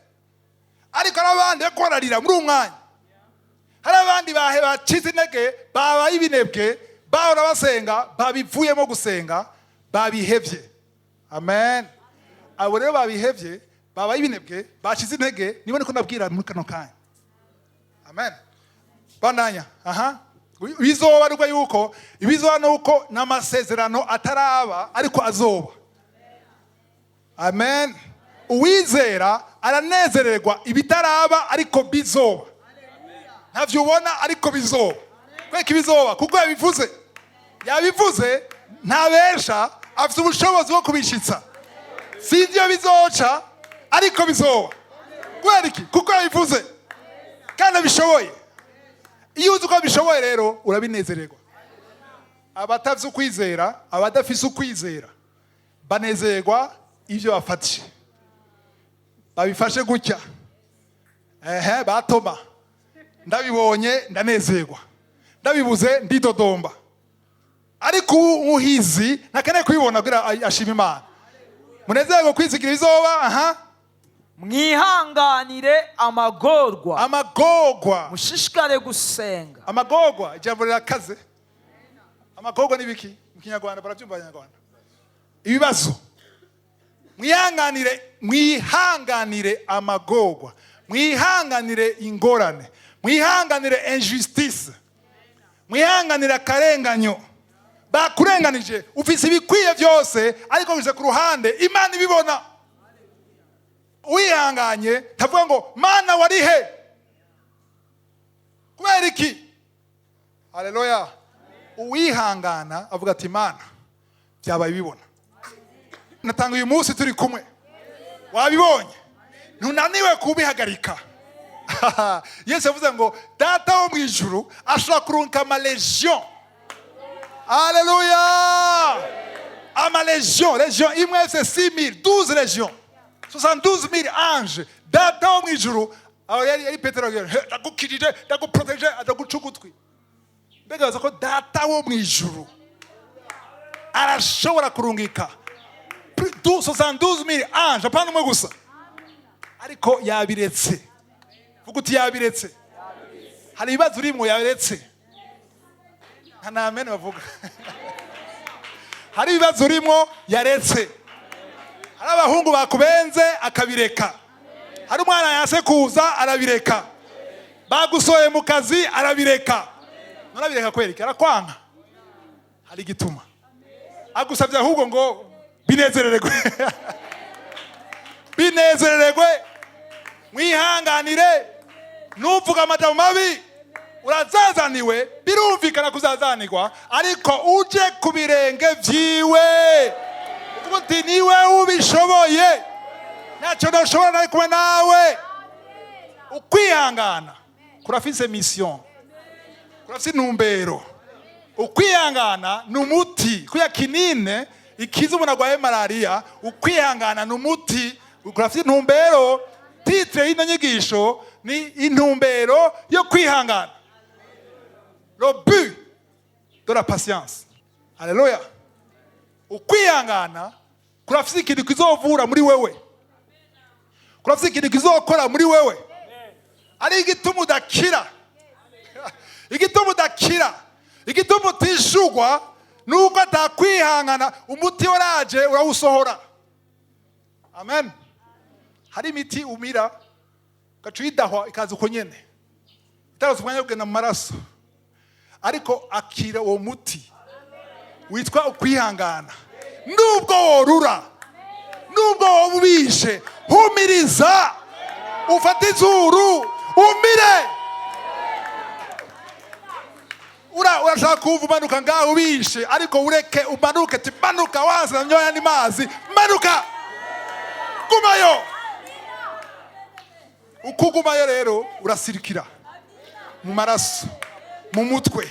Ariko hari abandi bariko bararira muri uwo mwanya. Hari abandi bahe bacitse intege, babaye ibinebwe, bahora basenga, babivuyemo gusenga, babihevye. Amen. Abo rero babihevye, babaye ibinebwe, bacize intege, nibo niko ndabwira muri kano kanya. Amen. Bandanya. Aha, bizoba ariko yuko ibizoba nuko n'amasezerano ataraba ariko azoba. Amen. Uwizera aranezererwa ibitaraba ariko bizoba. Ntavyo ubona ariko bizoba. Kweka ibizoba kuko yabivuze, yabivuze, ntabesha, afite ubushobozi bwo kubishitsa. Sinzi iyo bizoca ariko bizoba. Kubera iki? Kuko yabivuze kandi abishoboye. Iyo uzi ko bishoboye rero, urabinezererwa. Abatavye ukwizera, abadafise ukwizera, banezerwa ibyo bafashe, babifashe gutya. Ehe, batoma ndabibonye ndanezerwa, ndabibuze ndidodomba. Ariko umuhizi ntakeneye kubibona kugira ashime Imana. Munezerwe kwizigira ibizoba. Aha. Mwihanganire amagorwa. Amagorwa. Mushishikare gusenga. Amagorwa, ijambo rirakaze. Amagorwa ni biki mu Kinyarwanda? Barabyumva Abanyarwanda? Ibibazo. Mwihanganire, mwihanganire amagorwa, mwihanganire ingorane, mwihanganire injustice, mwihanganire akarenganyo. Bakurenganije, ufise ibikwiye byose, ariko bize ku ruhande, Imana ibibona. Wihanganye tavuga ngo: "Mana, warihe? Kubera iki?" Haleluya! Uwihangana avuga ati: "Imana, byabaye bibona." Natanga uyu munsi turi kumwe, wabibonye, ntunaniwe kubihagarika. Yesu yavuze ngo Data wo mu ijuru ashobora kurunka amalégion. Haleluya! Amalégion, légion imwe c'est 6000, 12 légions, 72 000 anges. Data wo mu ijuru aho yari Petero agira: "He, ndagukirije, ndaguproteje." Adaguca ugutwi. Mbega baza ko Data wo mu ijuru arashobora kurungika 72 000 anges, apana umwe gusa, ariko yabiretse. Vuga uti: "Yabiretse." Hari ibibazo urimo yabiretse. Nta namene bavuga. Hari ibibazo urimo yaretse. Hari abahungu bakubenze, akabireka. Hari umwana yase kuza, arabireka. Bagusohoye mu kazi, arabireka. Nturabireka kwereka arakwanga. Hari igituma agusabye ahubwo ngo binezerererwe, binezerererwe, mwihanganire. Nuvuga amajambo mabi, urazazaniwe, birumvikana kuzazanirwa, ariko uje ku birenge vyiwe uvuga uti: "Niwe ubishoboye, ntacyo nashobora nari kumwe nawe." Ukwihangana kurafise mission, kurafise intumbero. Ukwihangana ni umuti kuya kinine ikiza umuntu arwaye malariya. Ukwihangana ni umuti, kurafise intumbero. Titre y'ino nyigisho ni intumbero yo kwihangana, le but de la patience. Haleluya! Ukwihangana kurafise ikintu kizovura muri wewe, kurafise ikintu kizokora muri wewe. Ari igituma udakira, igituma udakira, igituma utishugwa, nuko atakwihangana. Umuti waraje, urawusohora. Amen. Hari imiti umira ugaca uyidahwa, ikaza uko nyene, itaronse umwanya wo kugenda mu maraso. Ariko akira uwo muti witwa ukwihangana. Nubwo worura, nubwo woba ubishe, humiriza, ufate izuru umire. Urashaka kuva umanuka ngaho ubishe, ariko ureke umanuke. Ti manuka, waza nyoya ni mazi, manuka, gumayo. Uko ugumayo rero, urasirikira mu maraso, mu mutwe,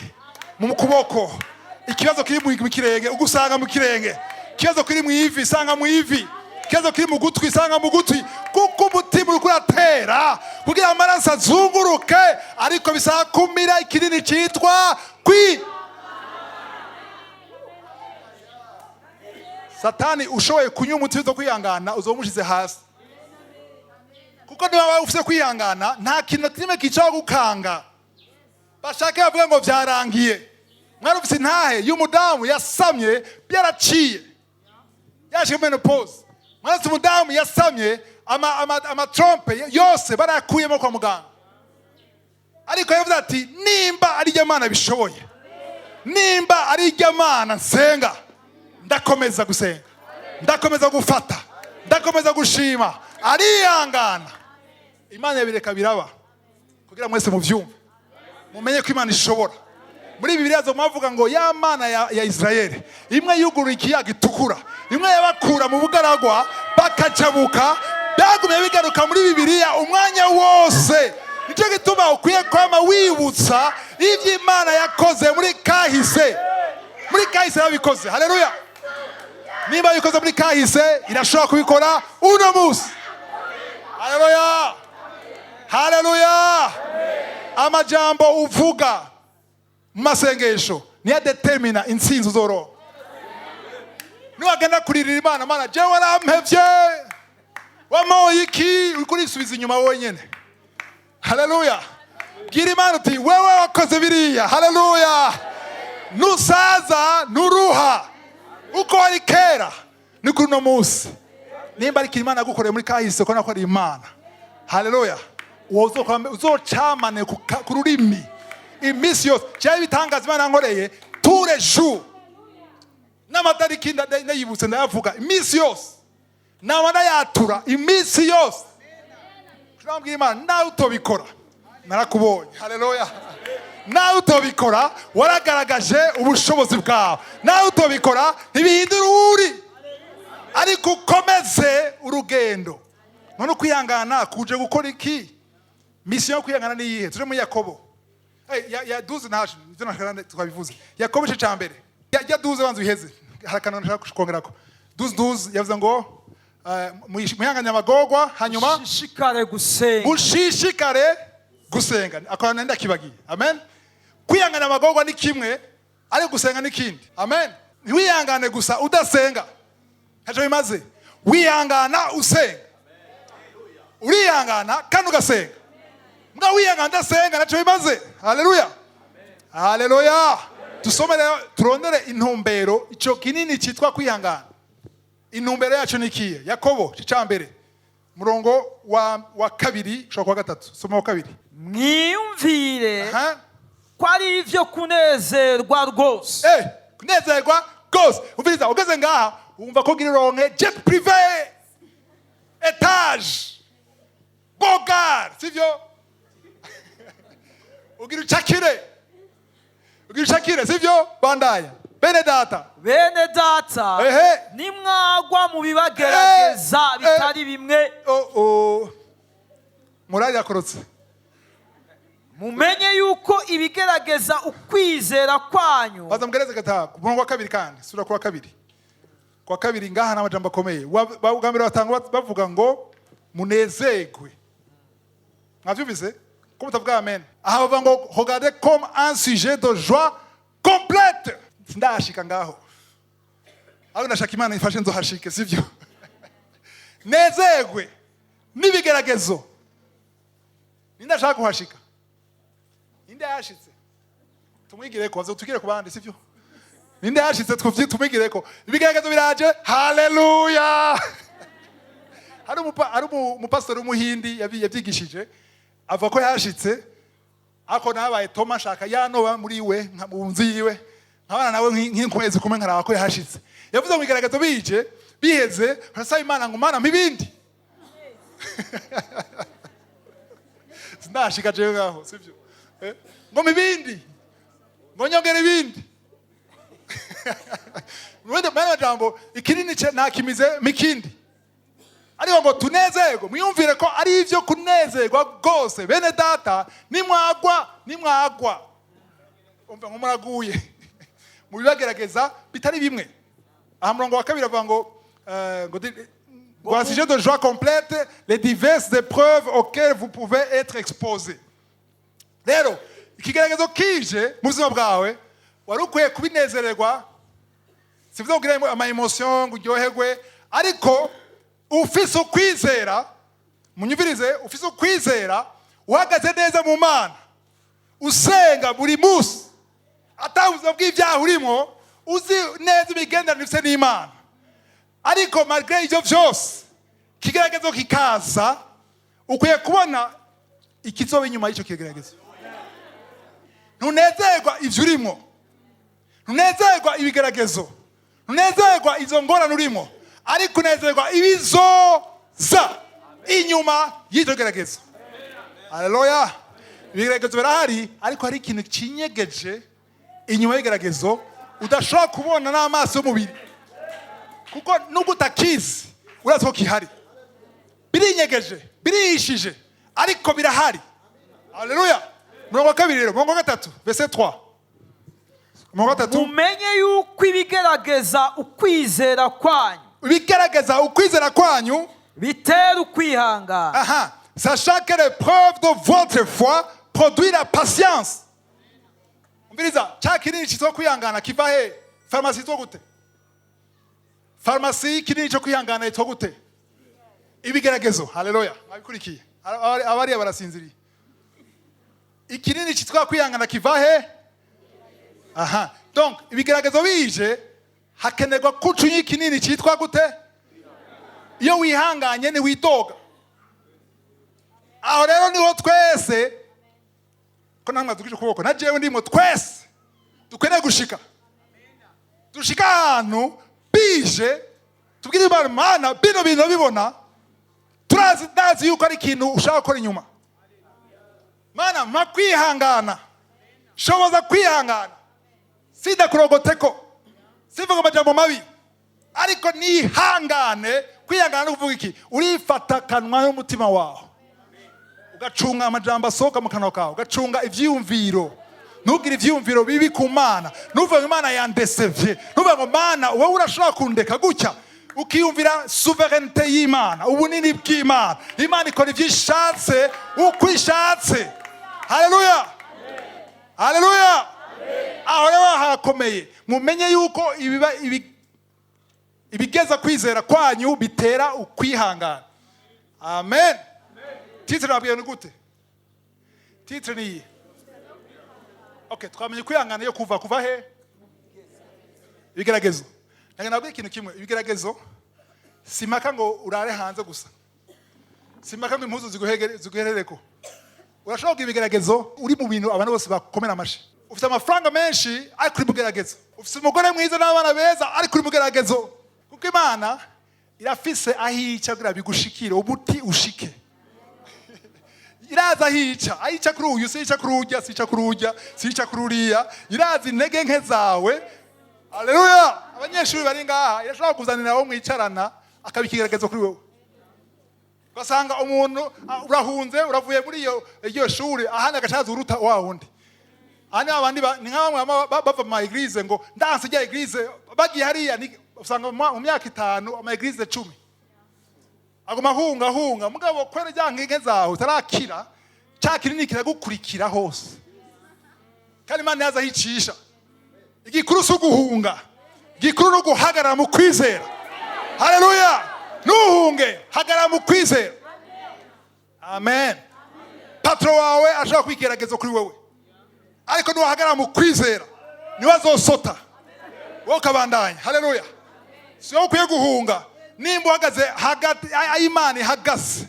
mu kuboko. Ikibazo kiri mu kirenge, ugusanga mu kirenge. Ikibazo kiri mu ivi, sanga mu ivi. Ikibazo kiri mu gutwi, sanga mu gutwi, kuko umutima uriko uratera kugira amaraso azunguruke. Ariko bisaba kumira ikinini cyitwa kwi Satani. Ushoboye kunywa umuti wo kwihangana, uzoba umushize hasi, kuko niba waba ufite kwihangana, nta kintu na kimwe kicara gukanga. Bashake bavuge ngo byarangiye. Mwari ufite intahe y'umudamu yasamye byaraciye, yaje muri ménopause. Mwari ufite umudamu yasamye amatrompes yose barayakuyemo kwa muganga, ariko yavuze ati: "Nimba ari iryo Mana bishoboye, nimba ari iryo Mana nsenga, ndakomeza gusenga, ndakomeza gufata, ndakomeza gushima." Arihangana, Imana yabireka biraba kugira mwese mubyumve, mumenye ko Imana ishobora. Muri Bibiliya zo mwavuga ngo ya Mana ya Israeli, imwe yuguruye ikiyaga gitukura, imwe yabakura mu bugaragwa bakajabuka, byagumye bigaruka muri Bibiliya umwanya wose. Nicyo gituma ukwiye kwama wibutsa ibyo Imana yakoze muri kahise. Muri kahise yabikoze. Haleluya! Niba yabikoze muri kahise, irashobora kubikora uno munsi. Haleluya, haleluya! Amajambo uvuga mu masengesho niyo adetermina intsinzi uzoroha. Niwagenda kuririra Imana: "Mana, jewe warampevye, wamoye iki?" Uriko urisubiza inyuma wenyene. Haleluya! Bwira Imana uti: "Wewe wakoze biriya." Haleluya! Nusaza nuruha. Uko wari kera ni kuri uno munsi. Nimba ari ikintu Imana yagukoreye muri kahise, ko nako ari Imana, haleluya, uwo uzocamane ku rurimi iminsi yose. Cyari ibitangaza Imana yankoreye tous les jours, n'amatariki ndayibutse, ndayavuga iminsi yose, naba ndayatura iminsi yose. Turambwira Imana, nawe utobikora narakubonye. Haleluya! Nawe utobikora waragaragaje ubushobozi bwawe, nawe utobikora ntibihindura uwo uri, ariko ukomeze urugendo. None ukwihangana kuje gukora iki? Mission yo kwihangana ni iyihe? Turi muri Yakobo. Hey, ya 12 ntaje ivyo nashaka twabivuze. Yakobo igice ca mbere, ya 12, banza uheze, hari akantu nashaka kongerako. 12 12 yavuze ngo mwihanganye amagorwa, hanyuma shishikare gusenga. Mushishikare gusenga. Akorana ndakibagiye. Amen. Kwihangana amagorwa ni kimwe, ariko gusenga ni kindi. Amen. Ntiwihangane gusa udasenga, ntacyo bimaze. Wihangana usenga, urihangana kandi ugasenga. Mbwa wihangana udasenga, ntacyo bimaze. Haleluya, haleluya! Dusome rero, turondere intumbero, icyo kinini cyitwa kwihangana. Intumbero yacu ni ikihe? Yakobo icya mbere, murongo wa kabiri ushobora kuwa gatatu. Soma wa kabiri. Mwiyumvire Aha. ko ari ibyo kunezerwa rwose. Kunezerwa rwose. Umviriza, ugeze ngaha wumva ko ugira uronke jet privé, étage, bogar, sivyo? Ugira ucakire, ugira ucakire, sivyo? Bandaya, bene data. Bene data, nimwagwa mu bibagerageza bitari bimwe, Oh, morali yakorotse. Mumenye yuko ibigerageza ukwizera kwanyu. Baza mugereze gataha ku murongo wa kabiri, kandi sura kuwa kabiri, kwa kabiri ngaha n'amajambo akomeye. Bwa mbere batanga bavuga ngo munezerwe. Mwavyumvise ko mutavuga amen? Aha bavuga ngo regardez comme un sujet de joie complète. Sindashika ngaho, ariko ndashaka Imana ifashe nzohashike, sivyo? Nezerwe n'ibigeragezo. Ninde ashaka kuhashika? Ninde yashitse? Tumwigireko, baze tugire ku bandi, sivyo? Ninde yashitse? Tumwigireko. Ibigeragezo biraje, haleluya! Hari umupasitori w'umuhindi yavyigishije, avuga ko yashitse, ariko nabaye Toma, nshaka yanoba muri we, mu nzu yiwe, nkabana nawe nk'inkwezi kumwe, nkaraba ko yashitse. Yavuze ngo ibigeragezo bije biheze, barasaba Imana ngo "Mana, mpa ibindi." Sindashika jewe ngaho, sivyo? Ngo mpa ibindi, ngo nyongere ibindi. Mwende mwana jambo ikinini nakimize mikindi, ariko ngo tunezerwe. Mwiyumvire ko ari ibyo kunezerwa rwose, bene data, nimwagwa, nimwagwa, umva ngo muraguye mu bibagerageza bitari bimwe. Aha murongo wa kabiri avuga ngo ngo un sujet de joie complète les diverses épreuves auxquelles vous pouvez être exposés. Rero ikigeragezo kije mu buzima bwawe, wari ukwiye kubinezererwa. Sivuze kugira ama émotion ngo uryoherwe, ariko ufise ukwizera, munyumvirize, ufise ukwizera, uhagaze neza mu Mana, usenga buri munsi, ata ubuzima bw'ibyaha urimo, uzi neza imigenderanire ufise n'Imana, ariko malgré ibyo byose ikigeragezo kikaza, ukwiye kubona ikizoba inyuma y'icyo kigeragezo. Ntunezerwa ibyo urimo, ntunezerwa ibigeragezo, ntunezerwa izo ngorane urimo, ariko unezerwa ibizoza inyuma y'icyo geragezo. Haleluya! Ibigeragezo birahari, ariko hari ikintu kinyegeje inyuma y'igeragezo udashobora kubona n'amaso y'umubiri, kuko nubwo utakizi urazi ko gihari. Birinyegeje, birihishije, ariko birahari. Haleluya! Murongo wa kabiri rero, murongo wa gatatu, verset 3, umurongo wa gatatu. Mumenye yuko ibigerageza ukwizera kwanyu ibigaragaza ukwizera kwanyu bitera ukwihangana. Aha, sachant que l'épreuve de votre foi produit la patience. Umviriza, cya kinini cyitwa kwihangana kiva he? Farumasi yitwa gute? Farumasi y'ikinini cyo kwihangana yitwa gute? Ibigeragezo. Haleluya! Mwabikurikiye? Abariya barasinziriye. Ikinini cyitwa kwihangana kiva he? Aha, donc Donc ibigeragezo bije, hakenerwa kucunya ikinini cyitwa gute? Iyo wihanganye ntiwidoga. Aho rero niho twese, ko namwe dukije ukuboko, na jewe ndimo, twese dukeneye gushika, dushika ahantu bije tubwire Imana: "Mana, bino bintu bibona, turazi, ndazi yuko ari ikintu ushaka gukora inyuma. Mana, mpa kwihangana, shoboza kwihangana, sindakurogoteko, sivuga amajambo mabi, ariko nihangane." Kwihangana no kuvuga iki? Urifata akanwa n'umutima wawe, ugacunga amajambo asohoka mu kanwa kawe, ugacunga ivyiyumviro. Ntugire ivyiyumviro bibi ku Mana. Ntuvuge ngo "Imana yandesevye", ntuvuge ngo "Mana, wowe urashobora kundeka gutya". Ukiyumvira souveraineté y'Imana, ubunini bw'Imana. Imana ikora ivyo ishatse, uko ishatse. Haleluya, haleluya! Aho rero harakomeye. Mumenye yuko ibigeza kwizera kwanyu bitera ukwihangana. Amen. Titre nabwiye ni gute? Titre ni iyi. Okay, twamenye kwihangana iyo kuva he? Ibigeragezo. Ntabwo nabwiye ikintu kimwe: ibigeragezo simpaka ngo urare hanze gusa, simpaka ngo impuzu ziguherereko. Urashobora kugira ibigeragezo uri mu bintu abantu bose bakomera amashi. Ufite amafaranga menshi ariko uri mu bigeragezo, ufite umugore mwiza n'abana beza ariko uri mu bigeragezo, kuko Imana irafise aho ica kugira bigushikire, umuti ushike. Iraza ahica, ahica kuri uyu, sica kuri urya, sica kuri urya, sica kuri uriya. Irazi intege nke zawe. Haleluya! Abanyeshuri bari ngaha, irashobora kuzanira abo mwicarana akaba ikigeragezo kuri wowe. Ugasanga umuntu urahunze, uravuye muri iyo shuri, ahandi agacaza uruta wa wundi. Aha ni abandi ni nka bamwe bama bava mu ma église ngo ndanse rya église, bagiye hariya usanga mu myaka 5 ama église 10, aguma ahunga ahunga. Mugabo kwera rya nkinge zawe utarakira, ca kinini kiragukurikira hose, kandi Imana yaza ahicisha. Igikuru si uguhunga, igikuru ni uguhagarara mu kwizera. Haleluya! Ntuhunge, hagarara mu kwizera. Amen. Patron wawe ashobora kwigerageza kuri wewe, ariko nuwahagarara mu kwizera niwe azosota, wowe ukabandanya. Haleluya! Si wowe ukwiye guhunga. Nimba uhagaze hagati aho Imana ihagaze,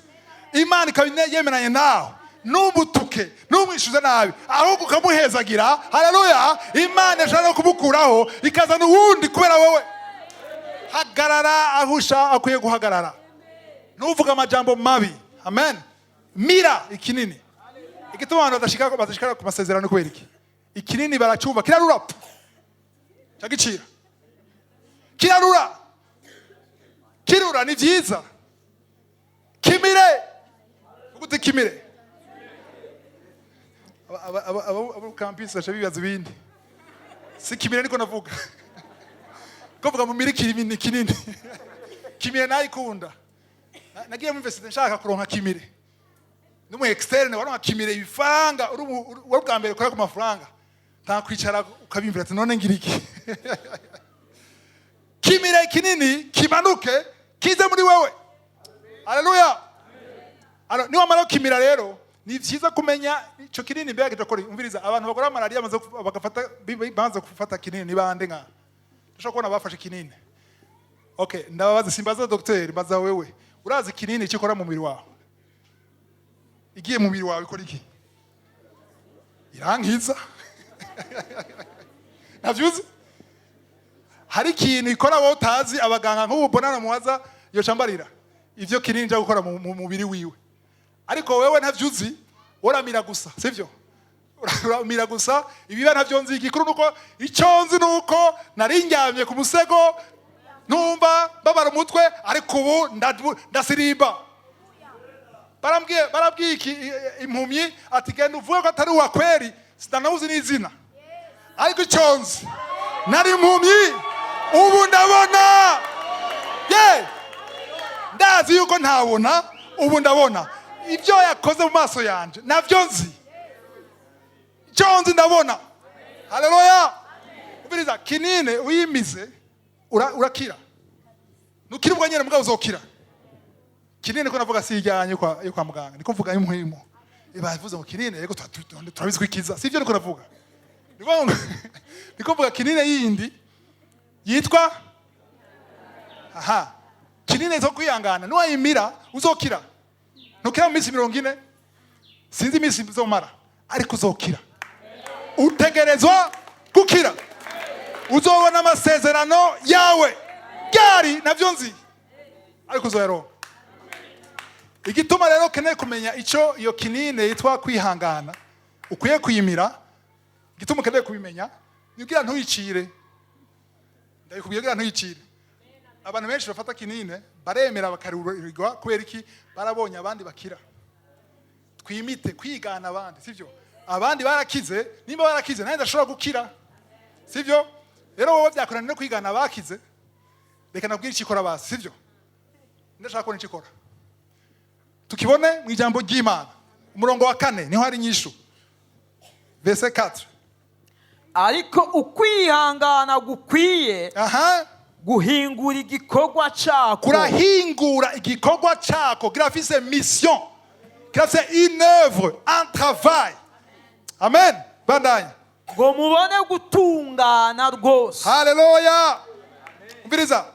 Imana ikaba yemeranye nawe, ntumutuke, ntumwishyuze nabi, ahubwo ukamuhezagira. Haleluya! Imana ishobora no kumukuraho ikazana uwundi kubera wowe. Hagarara aho akwiye guhagarara, ntuvuge amajambo mabi. Amen. Mira ikinini. Igituma abantu badashika ku masezerano kubera iki? Ikinini baracyumva kirarura, cyagicira kirarura. Kirura ni byiza, kimire. Uguti kimire. Abo campus baca bibaza ibindi. Si kimire niko navuga, ko vuga mu miri kinini kinini. Kimire nayikunda. Nagiye mu university nshaka kuronka kimire n'umu externe waronka kimire ibifaranga, uri wari ubwa mbere ukora ku mafaranga, nta kwicara ukabimvira ati: "None ngira iki?" Kimire kinini kimanuke kize muri wewe. Haleluya! Alors, niwamara kukimira rero, ni vyiza kumenya ico kinini mbega kidakora. Umviriza, abantu bakora malaria bamaze bagafata bamaze gufata kinini ni bande? Nka ndashobora kubona bafashe kinini. Okay, ndababaza, simbaza docteur, mbaza wewe. Urazi kinini icyo ikora mu mubiri wawe? Igiye mu mubiri wawe ikora iki? Irankiza. Ntavyuzi? Hari ikintu ikora wowe utazi. Abaganga nk'ubu bonana mubaza yoca mbarira ivyo kinini nja gukora mu mubiri wiwe, ariko wewe ntavyuzi, uramira gusa, sivyo? Uramira gusa, ibiba ntavyo nzi. Igikuru nuko icyo nzi nuko nari ndyamye ku musego, numva babara umutwe, ariko ubu ndasirimba. Barambwiye iki impumyi ati: "Genda uvuge ko atari uwa kweri." Sinanabuzi n'izina, ariko icyo nzi, nari impumyi, ubu ndabona. Ye, ndazi yuko ntabona, ubu ndabona. Ibyo yakoze mu maso yanje nabyo nzi. Icyo nzi, ndabona. Haleluya! Ubiriza kinine uyimize, urakira. Nukira ubwo nyene, mugabo uzokira. Kinini ko navuga si ijyanye yo kwa muganga, niko mvuga y'umuhimo. Bavuze ngo kinini, yego, turabizi ko ikiza, sivyo? Niko navuga. Niko mvuga kinine yindi yitwa aha kinine zo kwihangana. Niwayimira uzokira. Ntukira mu minsi 40, sinzi iminsi uzomara, ariko uzokira. Utegerezwa gukira, uzobona amasezerano yawe ryari navyo nzi, ariko uzoyaronka. Igituma rero ukeneye kumenya icyo iyo kinine yitwa kwihangana ukwiye kuyimira, igituma ukeneye kubimenya ni kugira ntuyicire. Ndabikubwiye kugira ntuyicire. Abantu benshi bafata kinine baremera bakarurirwa. Kubera iki? Barabonye abandi bakira. Twimite kwigana abandi, sibyo? Abandi barakize, nimba barakize nanjye ndashobora gukira, sibyo? Rero wowe byakorana no kwigana abakize. Reka nabwire icyo ikora basi, sibyo? Ndashaka kubona icyo ikora, tukibone mu ijambo ry'Imana. Umurongo wa 4 niho hari inyishu, verset 4. Ariko ukwihangana gukwiye guhingura igikorwa cako. Kurahingura igikorwa cako. Kirafise mission, kirafise une œuvre, un travail. Amen. Bandanya. Ngo mubone gutungana rwose. Haleluya! Umviriza: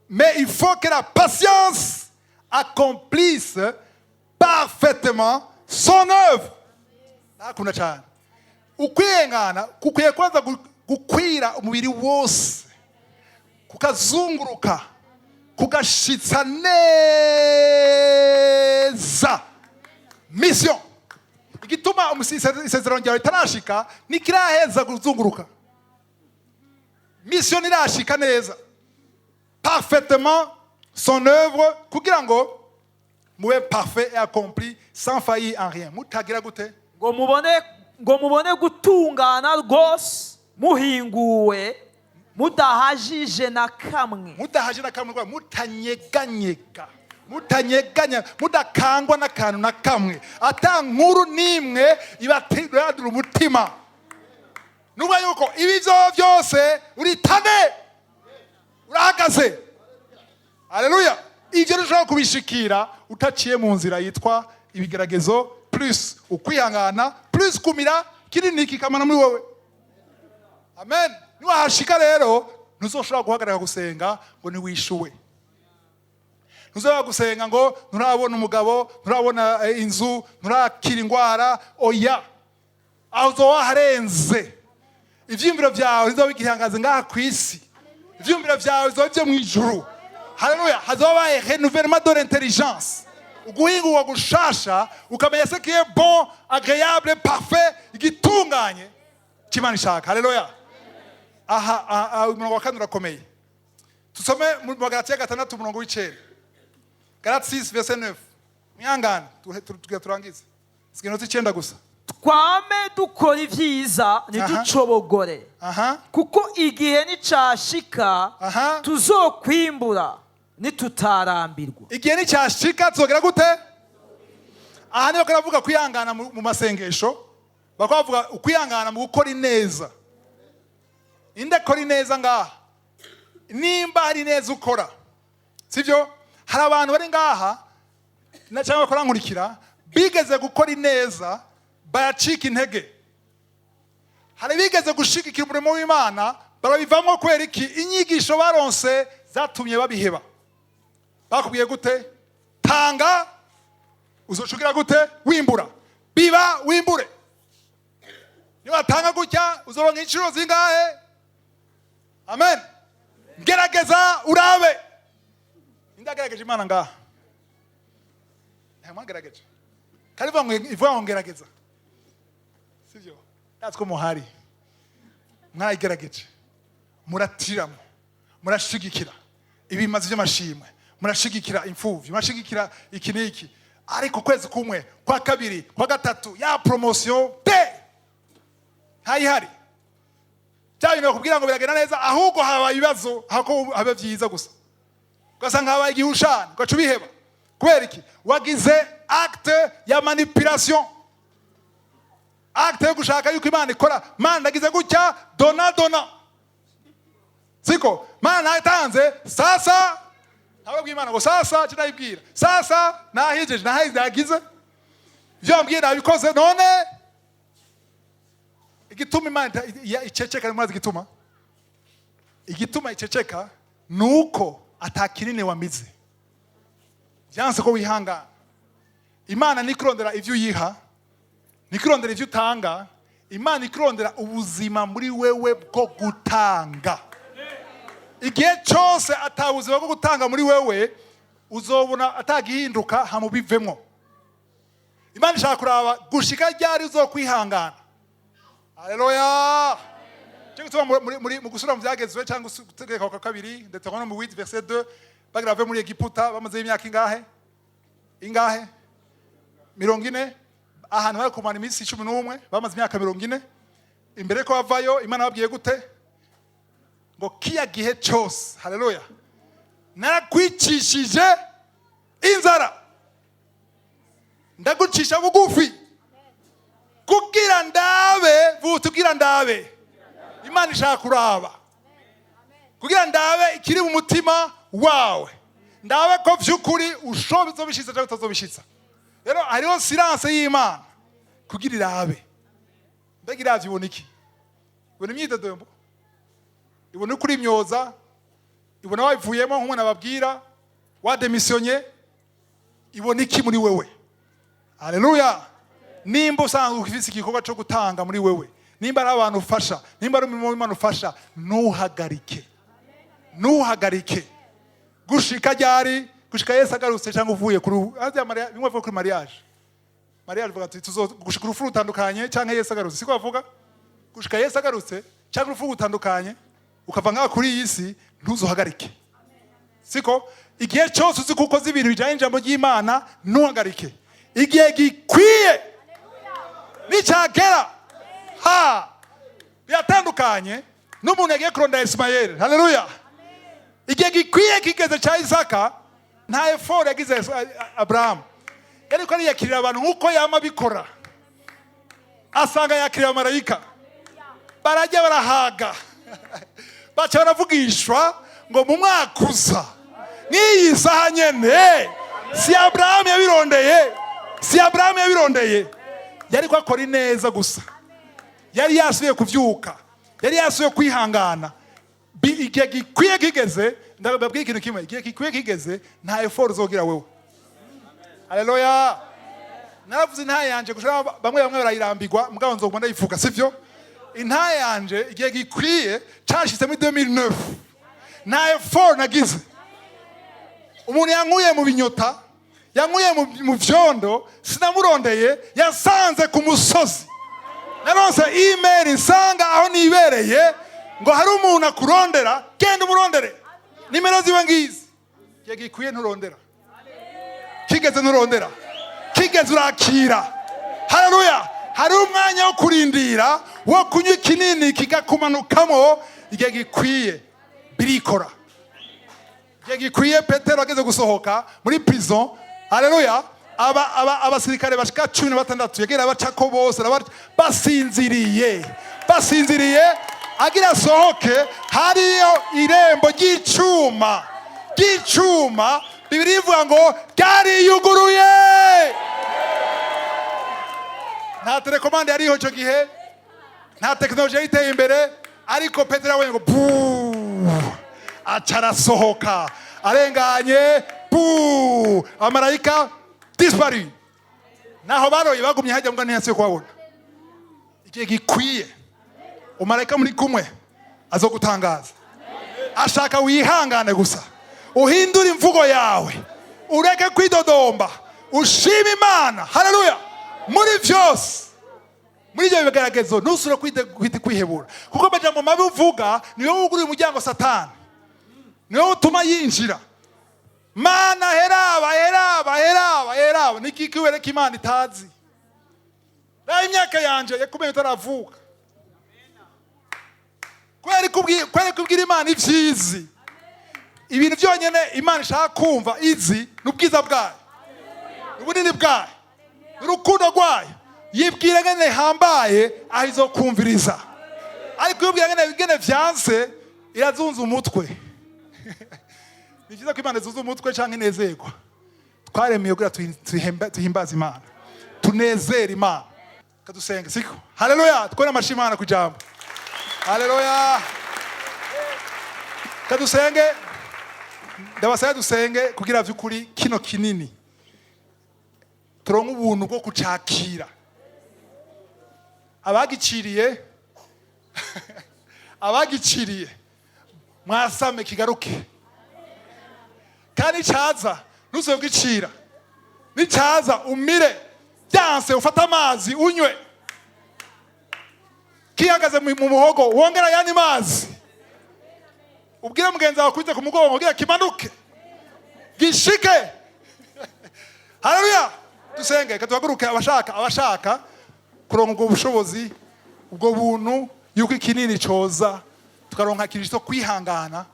mais il faut que la patience accomplisse parfaitement son œuvre. Nakunda cyane. Ukwihangana kukwiye kwanza gukwira umubiri wose, kukazunguruka, kugashitsa neza mission. Igituma isezerano ryawe ritarashika, ntikiraheza kuzunguruka, mission ntirashika neza, parfaitement son œuvre, kugira ngo mube parfait et accompli, sans faillir en rien. Mutagira gute? Ngo mubone gutungana rwose, muhinguwe, mudahajije na kamwe. Mudahaje na kamwe, mutanyeganyega, mutanyeganya, mudakangwa n'akantu na kamwe, ata nkuru n'imwe ibatradura umutima. Nuba yuko ibi byo byose uritane, urahagaze. Haleluya! Ibyo ntushobora kubishikira utaciye mu nzira yitwa ibigeragezo plus ukwihangana plus kumira kinini kikamana muri wowe. Amen. Niwahashika rero, ntuzoshobora guhagarara gusenga ngo ntiwishuwe. Ntuzobora gusenga ngo nturabona umugabo, nturabona inzu, nturakira indwara. Oya, aho uzoba waharenze. Ivyiyumviro vyawe bizoba bigihangaze ngaha ku isi, ivyiyumviro vyawe bizoba byo mu ijuru. Haleluya! Hazoba renouvellement de l'intelligence, uguhingurwa gushasha, ukamenya ce qui est bon, agréable, parfait, igitunganye cy'Imana ishaka. Haleluya! Aha aha, umurongo wa 4 urakomeye. Tusome mu Bagalatiya 6 umurongo w'9, Galati 6 verset 9. Mwihangane, tugira turangize, sigaye inota 9 gusa. Twame dukora ibyiza, ntiducogore, kuko igihe nicashika tuzokwimbura nitutarambirwa. Igihe nicyashika tuzogera gute? Aha niho karavuga kwihangana mu masengesho, bakaba bavuga ukwihangana mu gukora ineza. Inde akora ineza ngaha? Nimba hari ineza ukora, sibyo? Hari abantu bari ngaha na cyangwa bakora nkurikira bigeze gukora ineza baracika intege. Hari bigeze gushigikira umurimo w'Imana barabivamo. Kubera iki? Inyigisho baronse zatumye babiheba. Bakubwiye gute? Tanga, uzocugira gute? Wimbura. Biba, wimbure. Niwatanga gutya uzoronka inshuro zingahe? Amen. Gerageza urabe. Ndagerageje Imana ngaha? Nta mwagerageje. Kandi ivuga ngo gerageza, sibyo? Natwe muhari mwayigerageje, muratiramo, murashigikira ibimazi by'amashimwe, murashigikira imfuvyi, murashigikira iki n'iki, ariko ukwezi kumwe kwa kabiri, kwa gatatu, ya promotion te ntayihari. Bya bintu bakubwira ngo biragenda neza, ahubwo haba ibibazo hako haba byiza gusa, ugasanga habaye igihushane, ugaca ubiheba. Kubera iki? Wagize acte ya manipulation, acte yo gushaka yuko Imana ikora. Mana, ndagize gutya, dona dona, siko? Mana, natanze, sasa ntabwo bw'Imana ngo sasa kinayibwira, sasa nahijeje, nahize, nagize ibyo wambwiye, nabikoze, none Igituma Imana iceceka, murazi igituma? Igituma iceceka ni uko ata kinini wamize, byanse ko wihangana. Imana nikurondera ivyo uyiha, nikurondera ivyo utanga. Imana ikurondera ubuzima muri wewe bwo gutanga. Igihe cyose ata buzima bwo gutanga muri wewe, uzobona atagihinduka, hamubivemwo. Imana ishaka kuraba gushika ryari uzokwihangana. Haleluya! Cyo gituma mu gusubira mu byagezwe cyangwa gutegeka kwa kabiri, Deutéronome 8 verset 2, bagira bave muri Egiputa, bamaze imyaka ingahe? Ingahe? 40. Ahantu bari kumara iminsi 11, bamaze imyaka 40. Imbere ko bavayo, Imana babwiye gute? Ngo kiya gihe cyose, haleluya, narakwicishije inzara, ndagucisha bugufi kugira ndabe vuta, kugira ndabe. Imana ishaka kuraba kugira ndabe ikiri mu mutima wawe, ndabe ko vy'ukuri ushoboye, uzobishitsa cyangwa utazobishitsa. Rero hariho silence y'Imana kugira irabe. Mbega iravye ibona iki? Ibona imyidodombo, ibona uko urimyoza, ibona wabivuyemo nk'umuntu ababwira wademisiyonye. Ibona iki muri wewe? Haleluya! Nimba usanzwe ufise igikorwa cyo gutanga muri wewe, nimba ari abantu ufasha, nimba ari umurimo w'Imana ufasha, ntuhagarike, ntuhagarike. Gushika ryari? Gushika Yesu agarutse cyangwa uvuye kuri harya bimwe bavuga kuri mariage. Mariage bavuga ati tuzo gushika urupfu rutandukanye cyangwa Yesu agarutse. Siko bavuga? Gushika Yesu agarutse cyangwa urupfu rutandukanye, ukava ngaha kuri iyi si, ntuzuhagarike. Siko? Igihe cyose uzi ko ukoze ibintu bijyanye n'ijambo ry'Imana, ntuhagarike. Igihe gikwiye nicyagera, ha biratandukanye n'umuntu yagiye kurondera Isimayeli. Haleluya! Igihe gikwiye kigeze cya Isaka, nta effort yagize Aburahamu. Yariko ariyakirira abantu nk'uko yama abikora, asanga yakiriye marayika, barajya barahaga, baca baravugishwa ngo mu mwaka uza n'iyi saha nyene. Si Aburahamu yabirondeye, si Aburahamu yabirondeye, yari ko akora ineza gusa. Yari yasubiye kuvyuka, yari yasubiye kwihangana. Igihe gikwiye kigeze, ndababwira ikintu kimwe: igihe gikwiye kigeze, nta effort uzogira wewe. Haleluya! Naravuze intahe yanje gushira, bamwe bamwe barayirambirwa, mugabo nzoguma ndayivuga, sivyo? Intahe yanje, igihe gikwiye cashitse muri 2009. Nta effort nagize. Umuntu yankuye mu binyota, yankuye mu vyondo, sinamurondeye, yasanze ku musozi. Naronse email nsanga aho nibereye ngo hari umuntu akurondera, genda umurondere, nimero ziwe ngizi. Igihe gikwiye nturondera, kigeze nturondera, kigeze urakira. Haleluya! Hari umwanya wo kurindira, wo kunywa ikinini kikakumanukamo. Igihe gikwiye birikora. Igihe gikwiye, Petero ageze gusohoka muri prison, haleluya, aba aba abasirikare bashika 16 yagera bacako bose, basinziriye, basinziriye. Agira asohoke, hariyo irembo ry'icuma, ry'icuma. Bibiliya ivuga ngo ryariyuguruye. Nta télécommande yariho icyo gihe, nta tekinoloji yari iteye imbere, ariko Petero yabonye ngo bu, aca arasohoka arenganye, bu, amarayika disparu. Naho baroye bagumye hajya, mbwa ntiyasubiye kuhabona. Igihe gikwiye, umarayika muri kumwe azogutangaza. Ashaka wihangane gusa, uhindure imvugo yawe, ureke kwidodomba, ushime Imana. Haleluya! Muri byose, muri ibyo bigeragezo, ntusubire kwihebura, kuko amajambo mabi uvuga niyo wuguruye umuryango Satani, niwo utuma yinjira. Mana, heraba, heraba, heraba, heraba. Niki kiwereka Imana itazi? Naho imyaka yanje yakumenya utaravuka, kubera kubwira Imana ibyizi. Ibintu byonyine Imana ishaka kumva izi ni ubwiza bwayo, ni ubunini bwayo, ni urukundo rwayo. Yibwira ngene hambaye aho izokumviriza, ariko iyo ubwira ngene vyanse, irazunza umutwe. Ni byiza ko Imana izunza umutwe cyangwa inezerwa. Twaremeye kugira tuhimbaze Imana, tunezere Imana. Kadusenge, siko? Haleluya! Twere amashyi Imana ku ijambo. Haleluya! Kadusenge. Ndabasaba dusenge kugira vy'ukuri kino kinini turonke ubuntu bwo kucakira. Abagiciriye mwasame kigaruke, kandi caza ntuzogicira. Nicaza umire, byanse ufate amazi unywe. Kihagaze mu muhogo, wongera ayandi mazi. Ubwire mugenzi wawe akubite ku mugongo kugira kimanuke gishike. Haleluya! Dusenge. Reka duhaguruke. Abashaka kuronka ubwo bushobozi, ubwo buntu, yuko ikinini coza tukaronka Kristo, kwihangana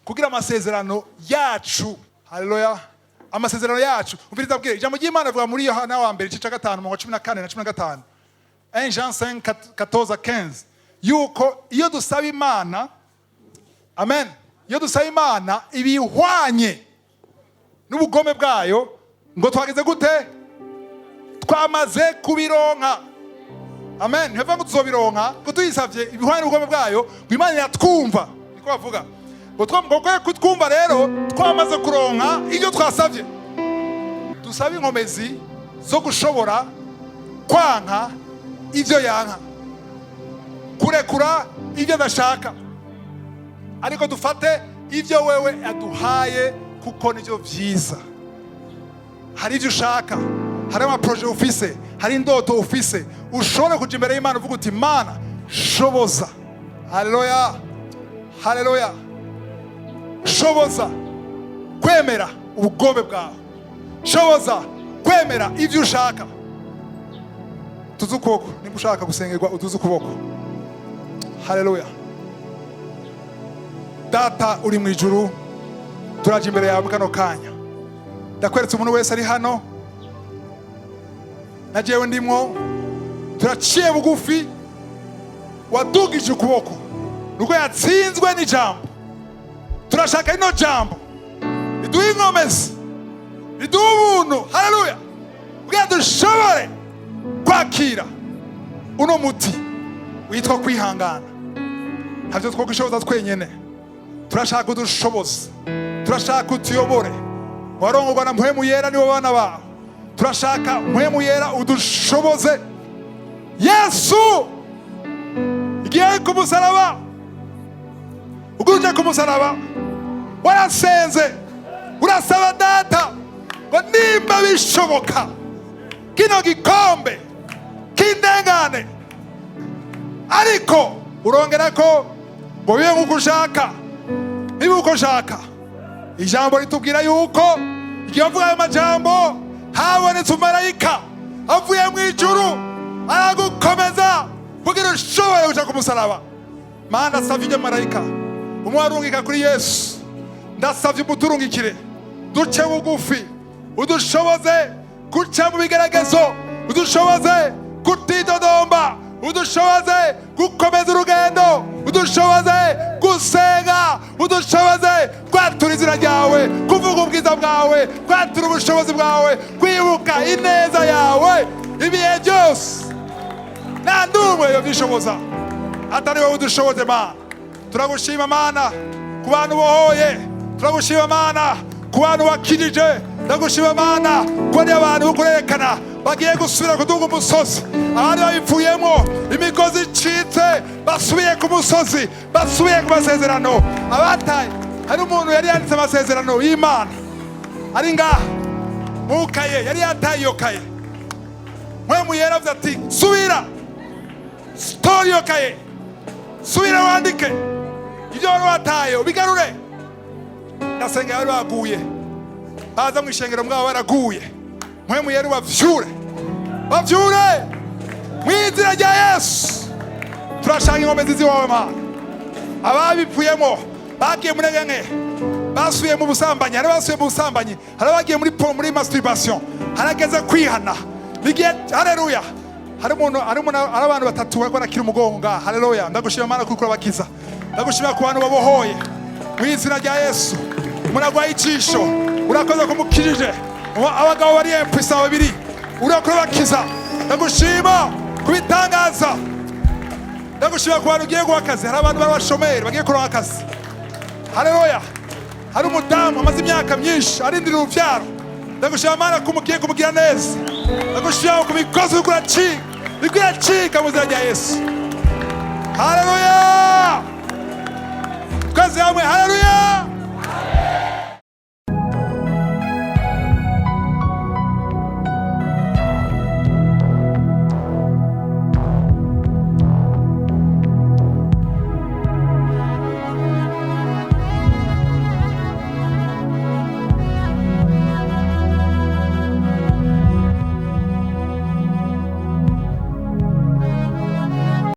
kugira amasezerano yacu. Haleluya! Amasezerano yacu. Umviriza, bwire ijambo ry'Imana rivuga muri Yohana wa mbere igice cya 5, umurongo wa 14 na 15, 1 Jean 5, 14 15, yuko iyo dusaba Imana, amen, iyo dusaba Imana ibihwanye n'ubugombe bwayo, ngo twageze gute? Twamaze kubironka. Amen. Ntibavuga ngo tuzobironka, ngo tuyisavye ibihwanye n'ubugombe bwayo, ngo Imana iratwumva. Niko bavuga ngo kwe kutwumva rero twamaze kuronka ibyo twasavye. Dusabe inkomezi zo gushobora kwanka ibyo yanka, kurekura ibyo adashaka, ariko dufate ibyo wewe yaduhaye, kuko nibyo byiza. Hari ibyo ushaka, hari ama projets ufise, hari indoto ufise. Ushobora kuja imbere y'Imana uvuga uti: "Mana, shoboza." Haleluya, haleluya! Shoboza kwemera ubugombe bwawe, shoboza kwemera ibyo ushaka. Tuze ukuboko nimba ushaka gusengerwa, utuze ukuboko. Haleluya! Data uri mu ijuru, turaje imbere yawe kano kanya. Ndakweretse umuntu wese ari hano na jewe ndimwo. Turaciye bugufi. Wadugije ukuboko nuko yatsinzwe n'ijambo. Turashaka rino jambo riduha inkomezi, riduha ubuntu, haleluya, kugira dushobore kwakira uno muti witwa kwihangana. Ntabyo twokwishoboza twenyene. Turashaka udushoboza, turashaka utuyobore. Warongorwa na Mpwemu Yera, nibo bana bawe. Turashaka Mpwemu Yera udushoboze. Yesu igihe ari ku musaraba, uguruje ku musaraba, warasenze, urasaba Data ngo nimba bishoboka kino gikombe kindengane, ariko urongera ko ngo bibe nk'uko ushaka, niba uko ushaka. Ijambo ritubwira yuko igihe wavuga ayo majambo, habonetse umumarayika avuye mu ijuru, aragukomeza kugira ushobore guca ku musaraba. Mana, ndasavye ujye marayika umwarungika kuri Yesu, ndasavye umuturungikire. Duce bugufi, udushoboze guca mu bigeragezo, udushoboze kutidodomba, udushoboze gukomeza urugendo, udushoboze gusenga, udushoboze kwatura izina ryawe, kuvuga ubwiza bwawe, kwatura ubushobozi bwawe, kwibuka ineza yawe ibihe byose. Nta n'umwe yobyishoboza atari wowe. Udushoboze, Mana. Turagushima, Mana, ku bantu bohoye. Turagushima, Mana, ku bantu wakirije. Ndagushima, Mana, ko ari abantu bo kurerekana bagiye gusubira kuduga umusozi. Abandi babipfuyemo, imigozi icitse, basubiye ku musozi, basubiye ku masezerano. Abataye, hari umuntu yari yanditse amasezerano y'Imana ari ngaha mu kaye, yari yataye iyo kaye. Mpwemu Yera avuze ati: "Subira, tora iyo kaye, subira wandike ibyo wari wataye, ubigarure." Ndasenga bari baguye, baza mu ishengero mwabo baraguye. Mpwemu Yera bavyure, bavyure mu izina rya Yesu. Turashaka inkomezi z'iwawe, Mana. Ababipfuyemo, bagiye muri nke, basubiye mu busambanyi, hari abasubiye mu busambanyi, hari abagiye muri masturbation, harageze kwihana bigiye. Haleluya! Hari umuntu, hari abantu batatu bariko barakira umugongo ngaha. Haleluya! Ndagushima, Mana, kuko urabakiza. Ndagushima ku bantu babohoye mu izina rya Yesu. Umuntu arwaye ijisho, urakoze kumukirije. Abagabo bari impuissants babiri, urakora bakiza. Ndagushima. Kubitangaza. Ndagushimira ku bantu ugiye guha akazi. Hari abantu b'abashomeri bagiye kuronka akazi. Haleluya. Hari umudamu amaze imyaka myinshi arindira urubyaro. Ndagushima, Mana, ko umugiye kumugira neza. Ndagushima ku migozi uriko uracika, uriko iracika mu izina rya Yesu. Haleluya. Twese hamwe, haleluya.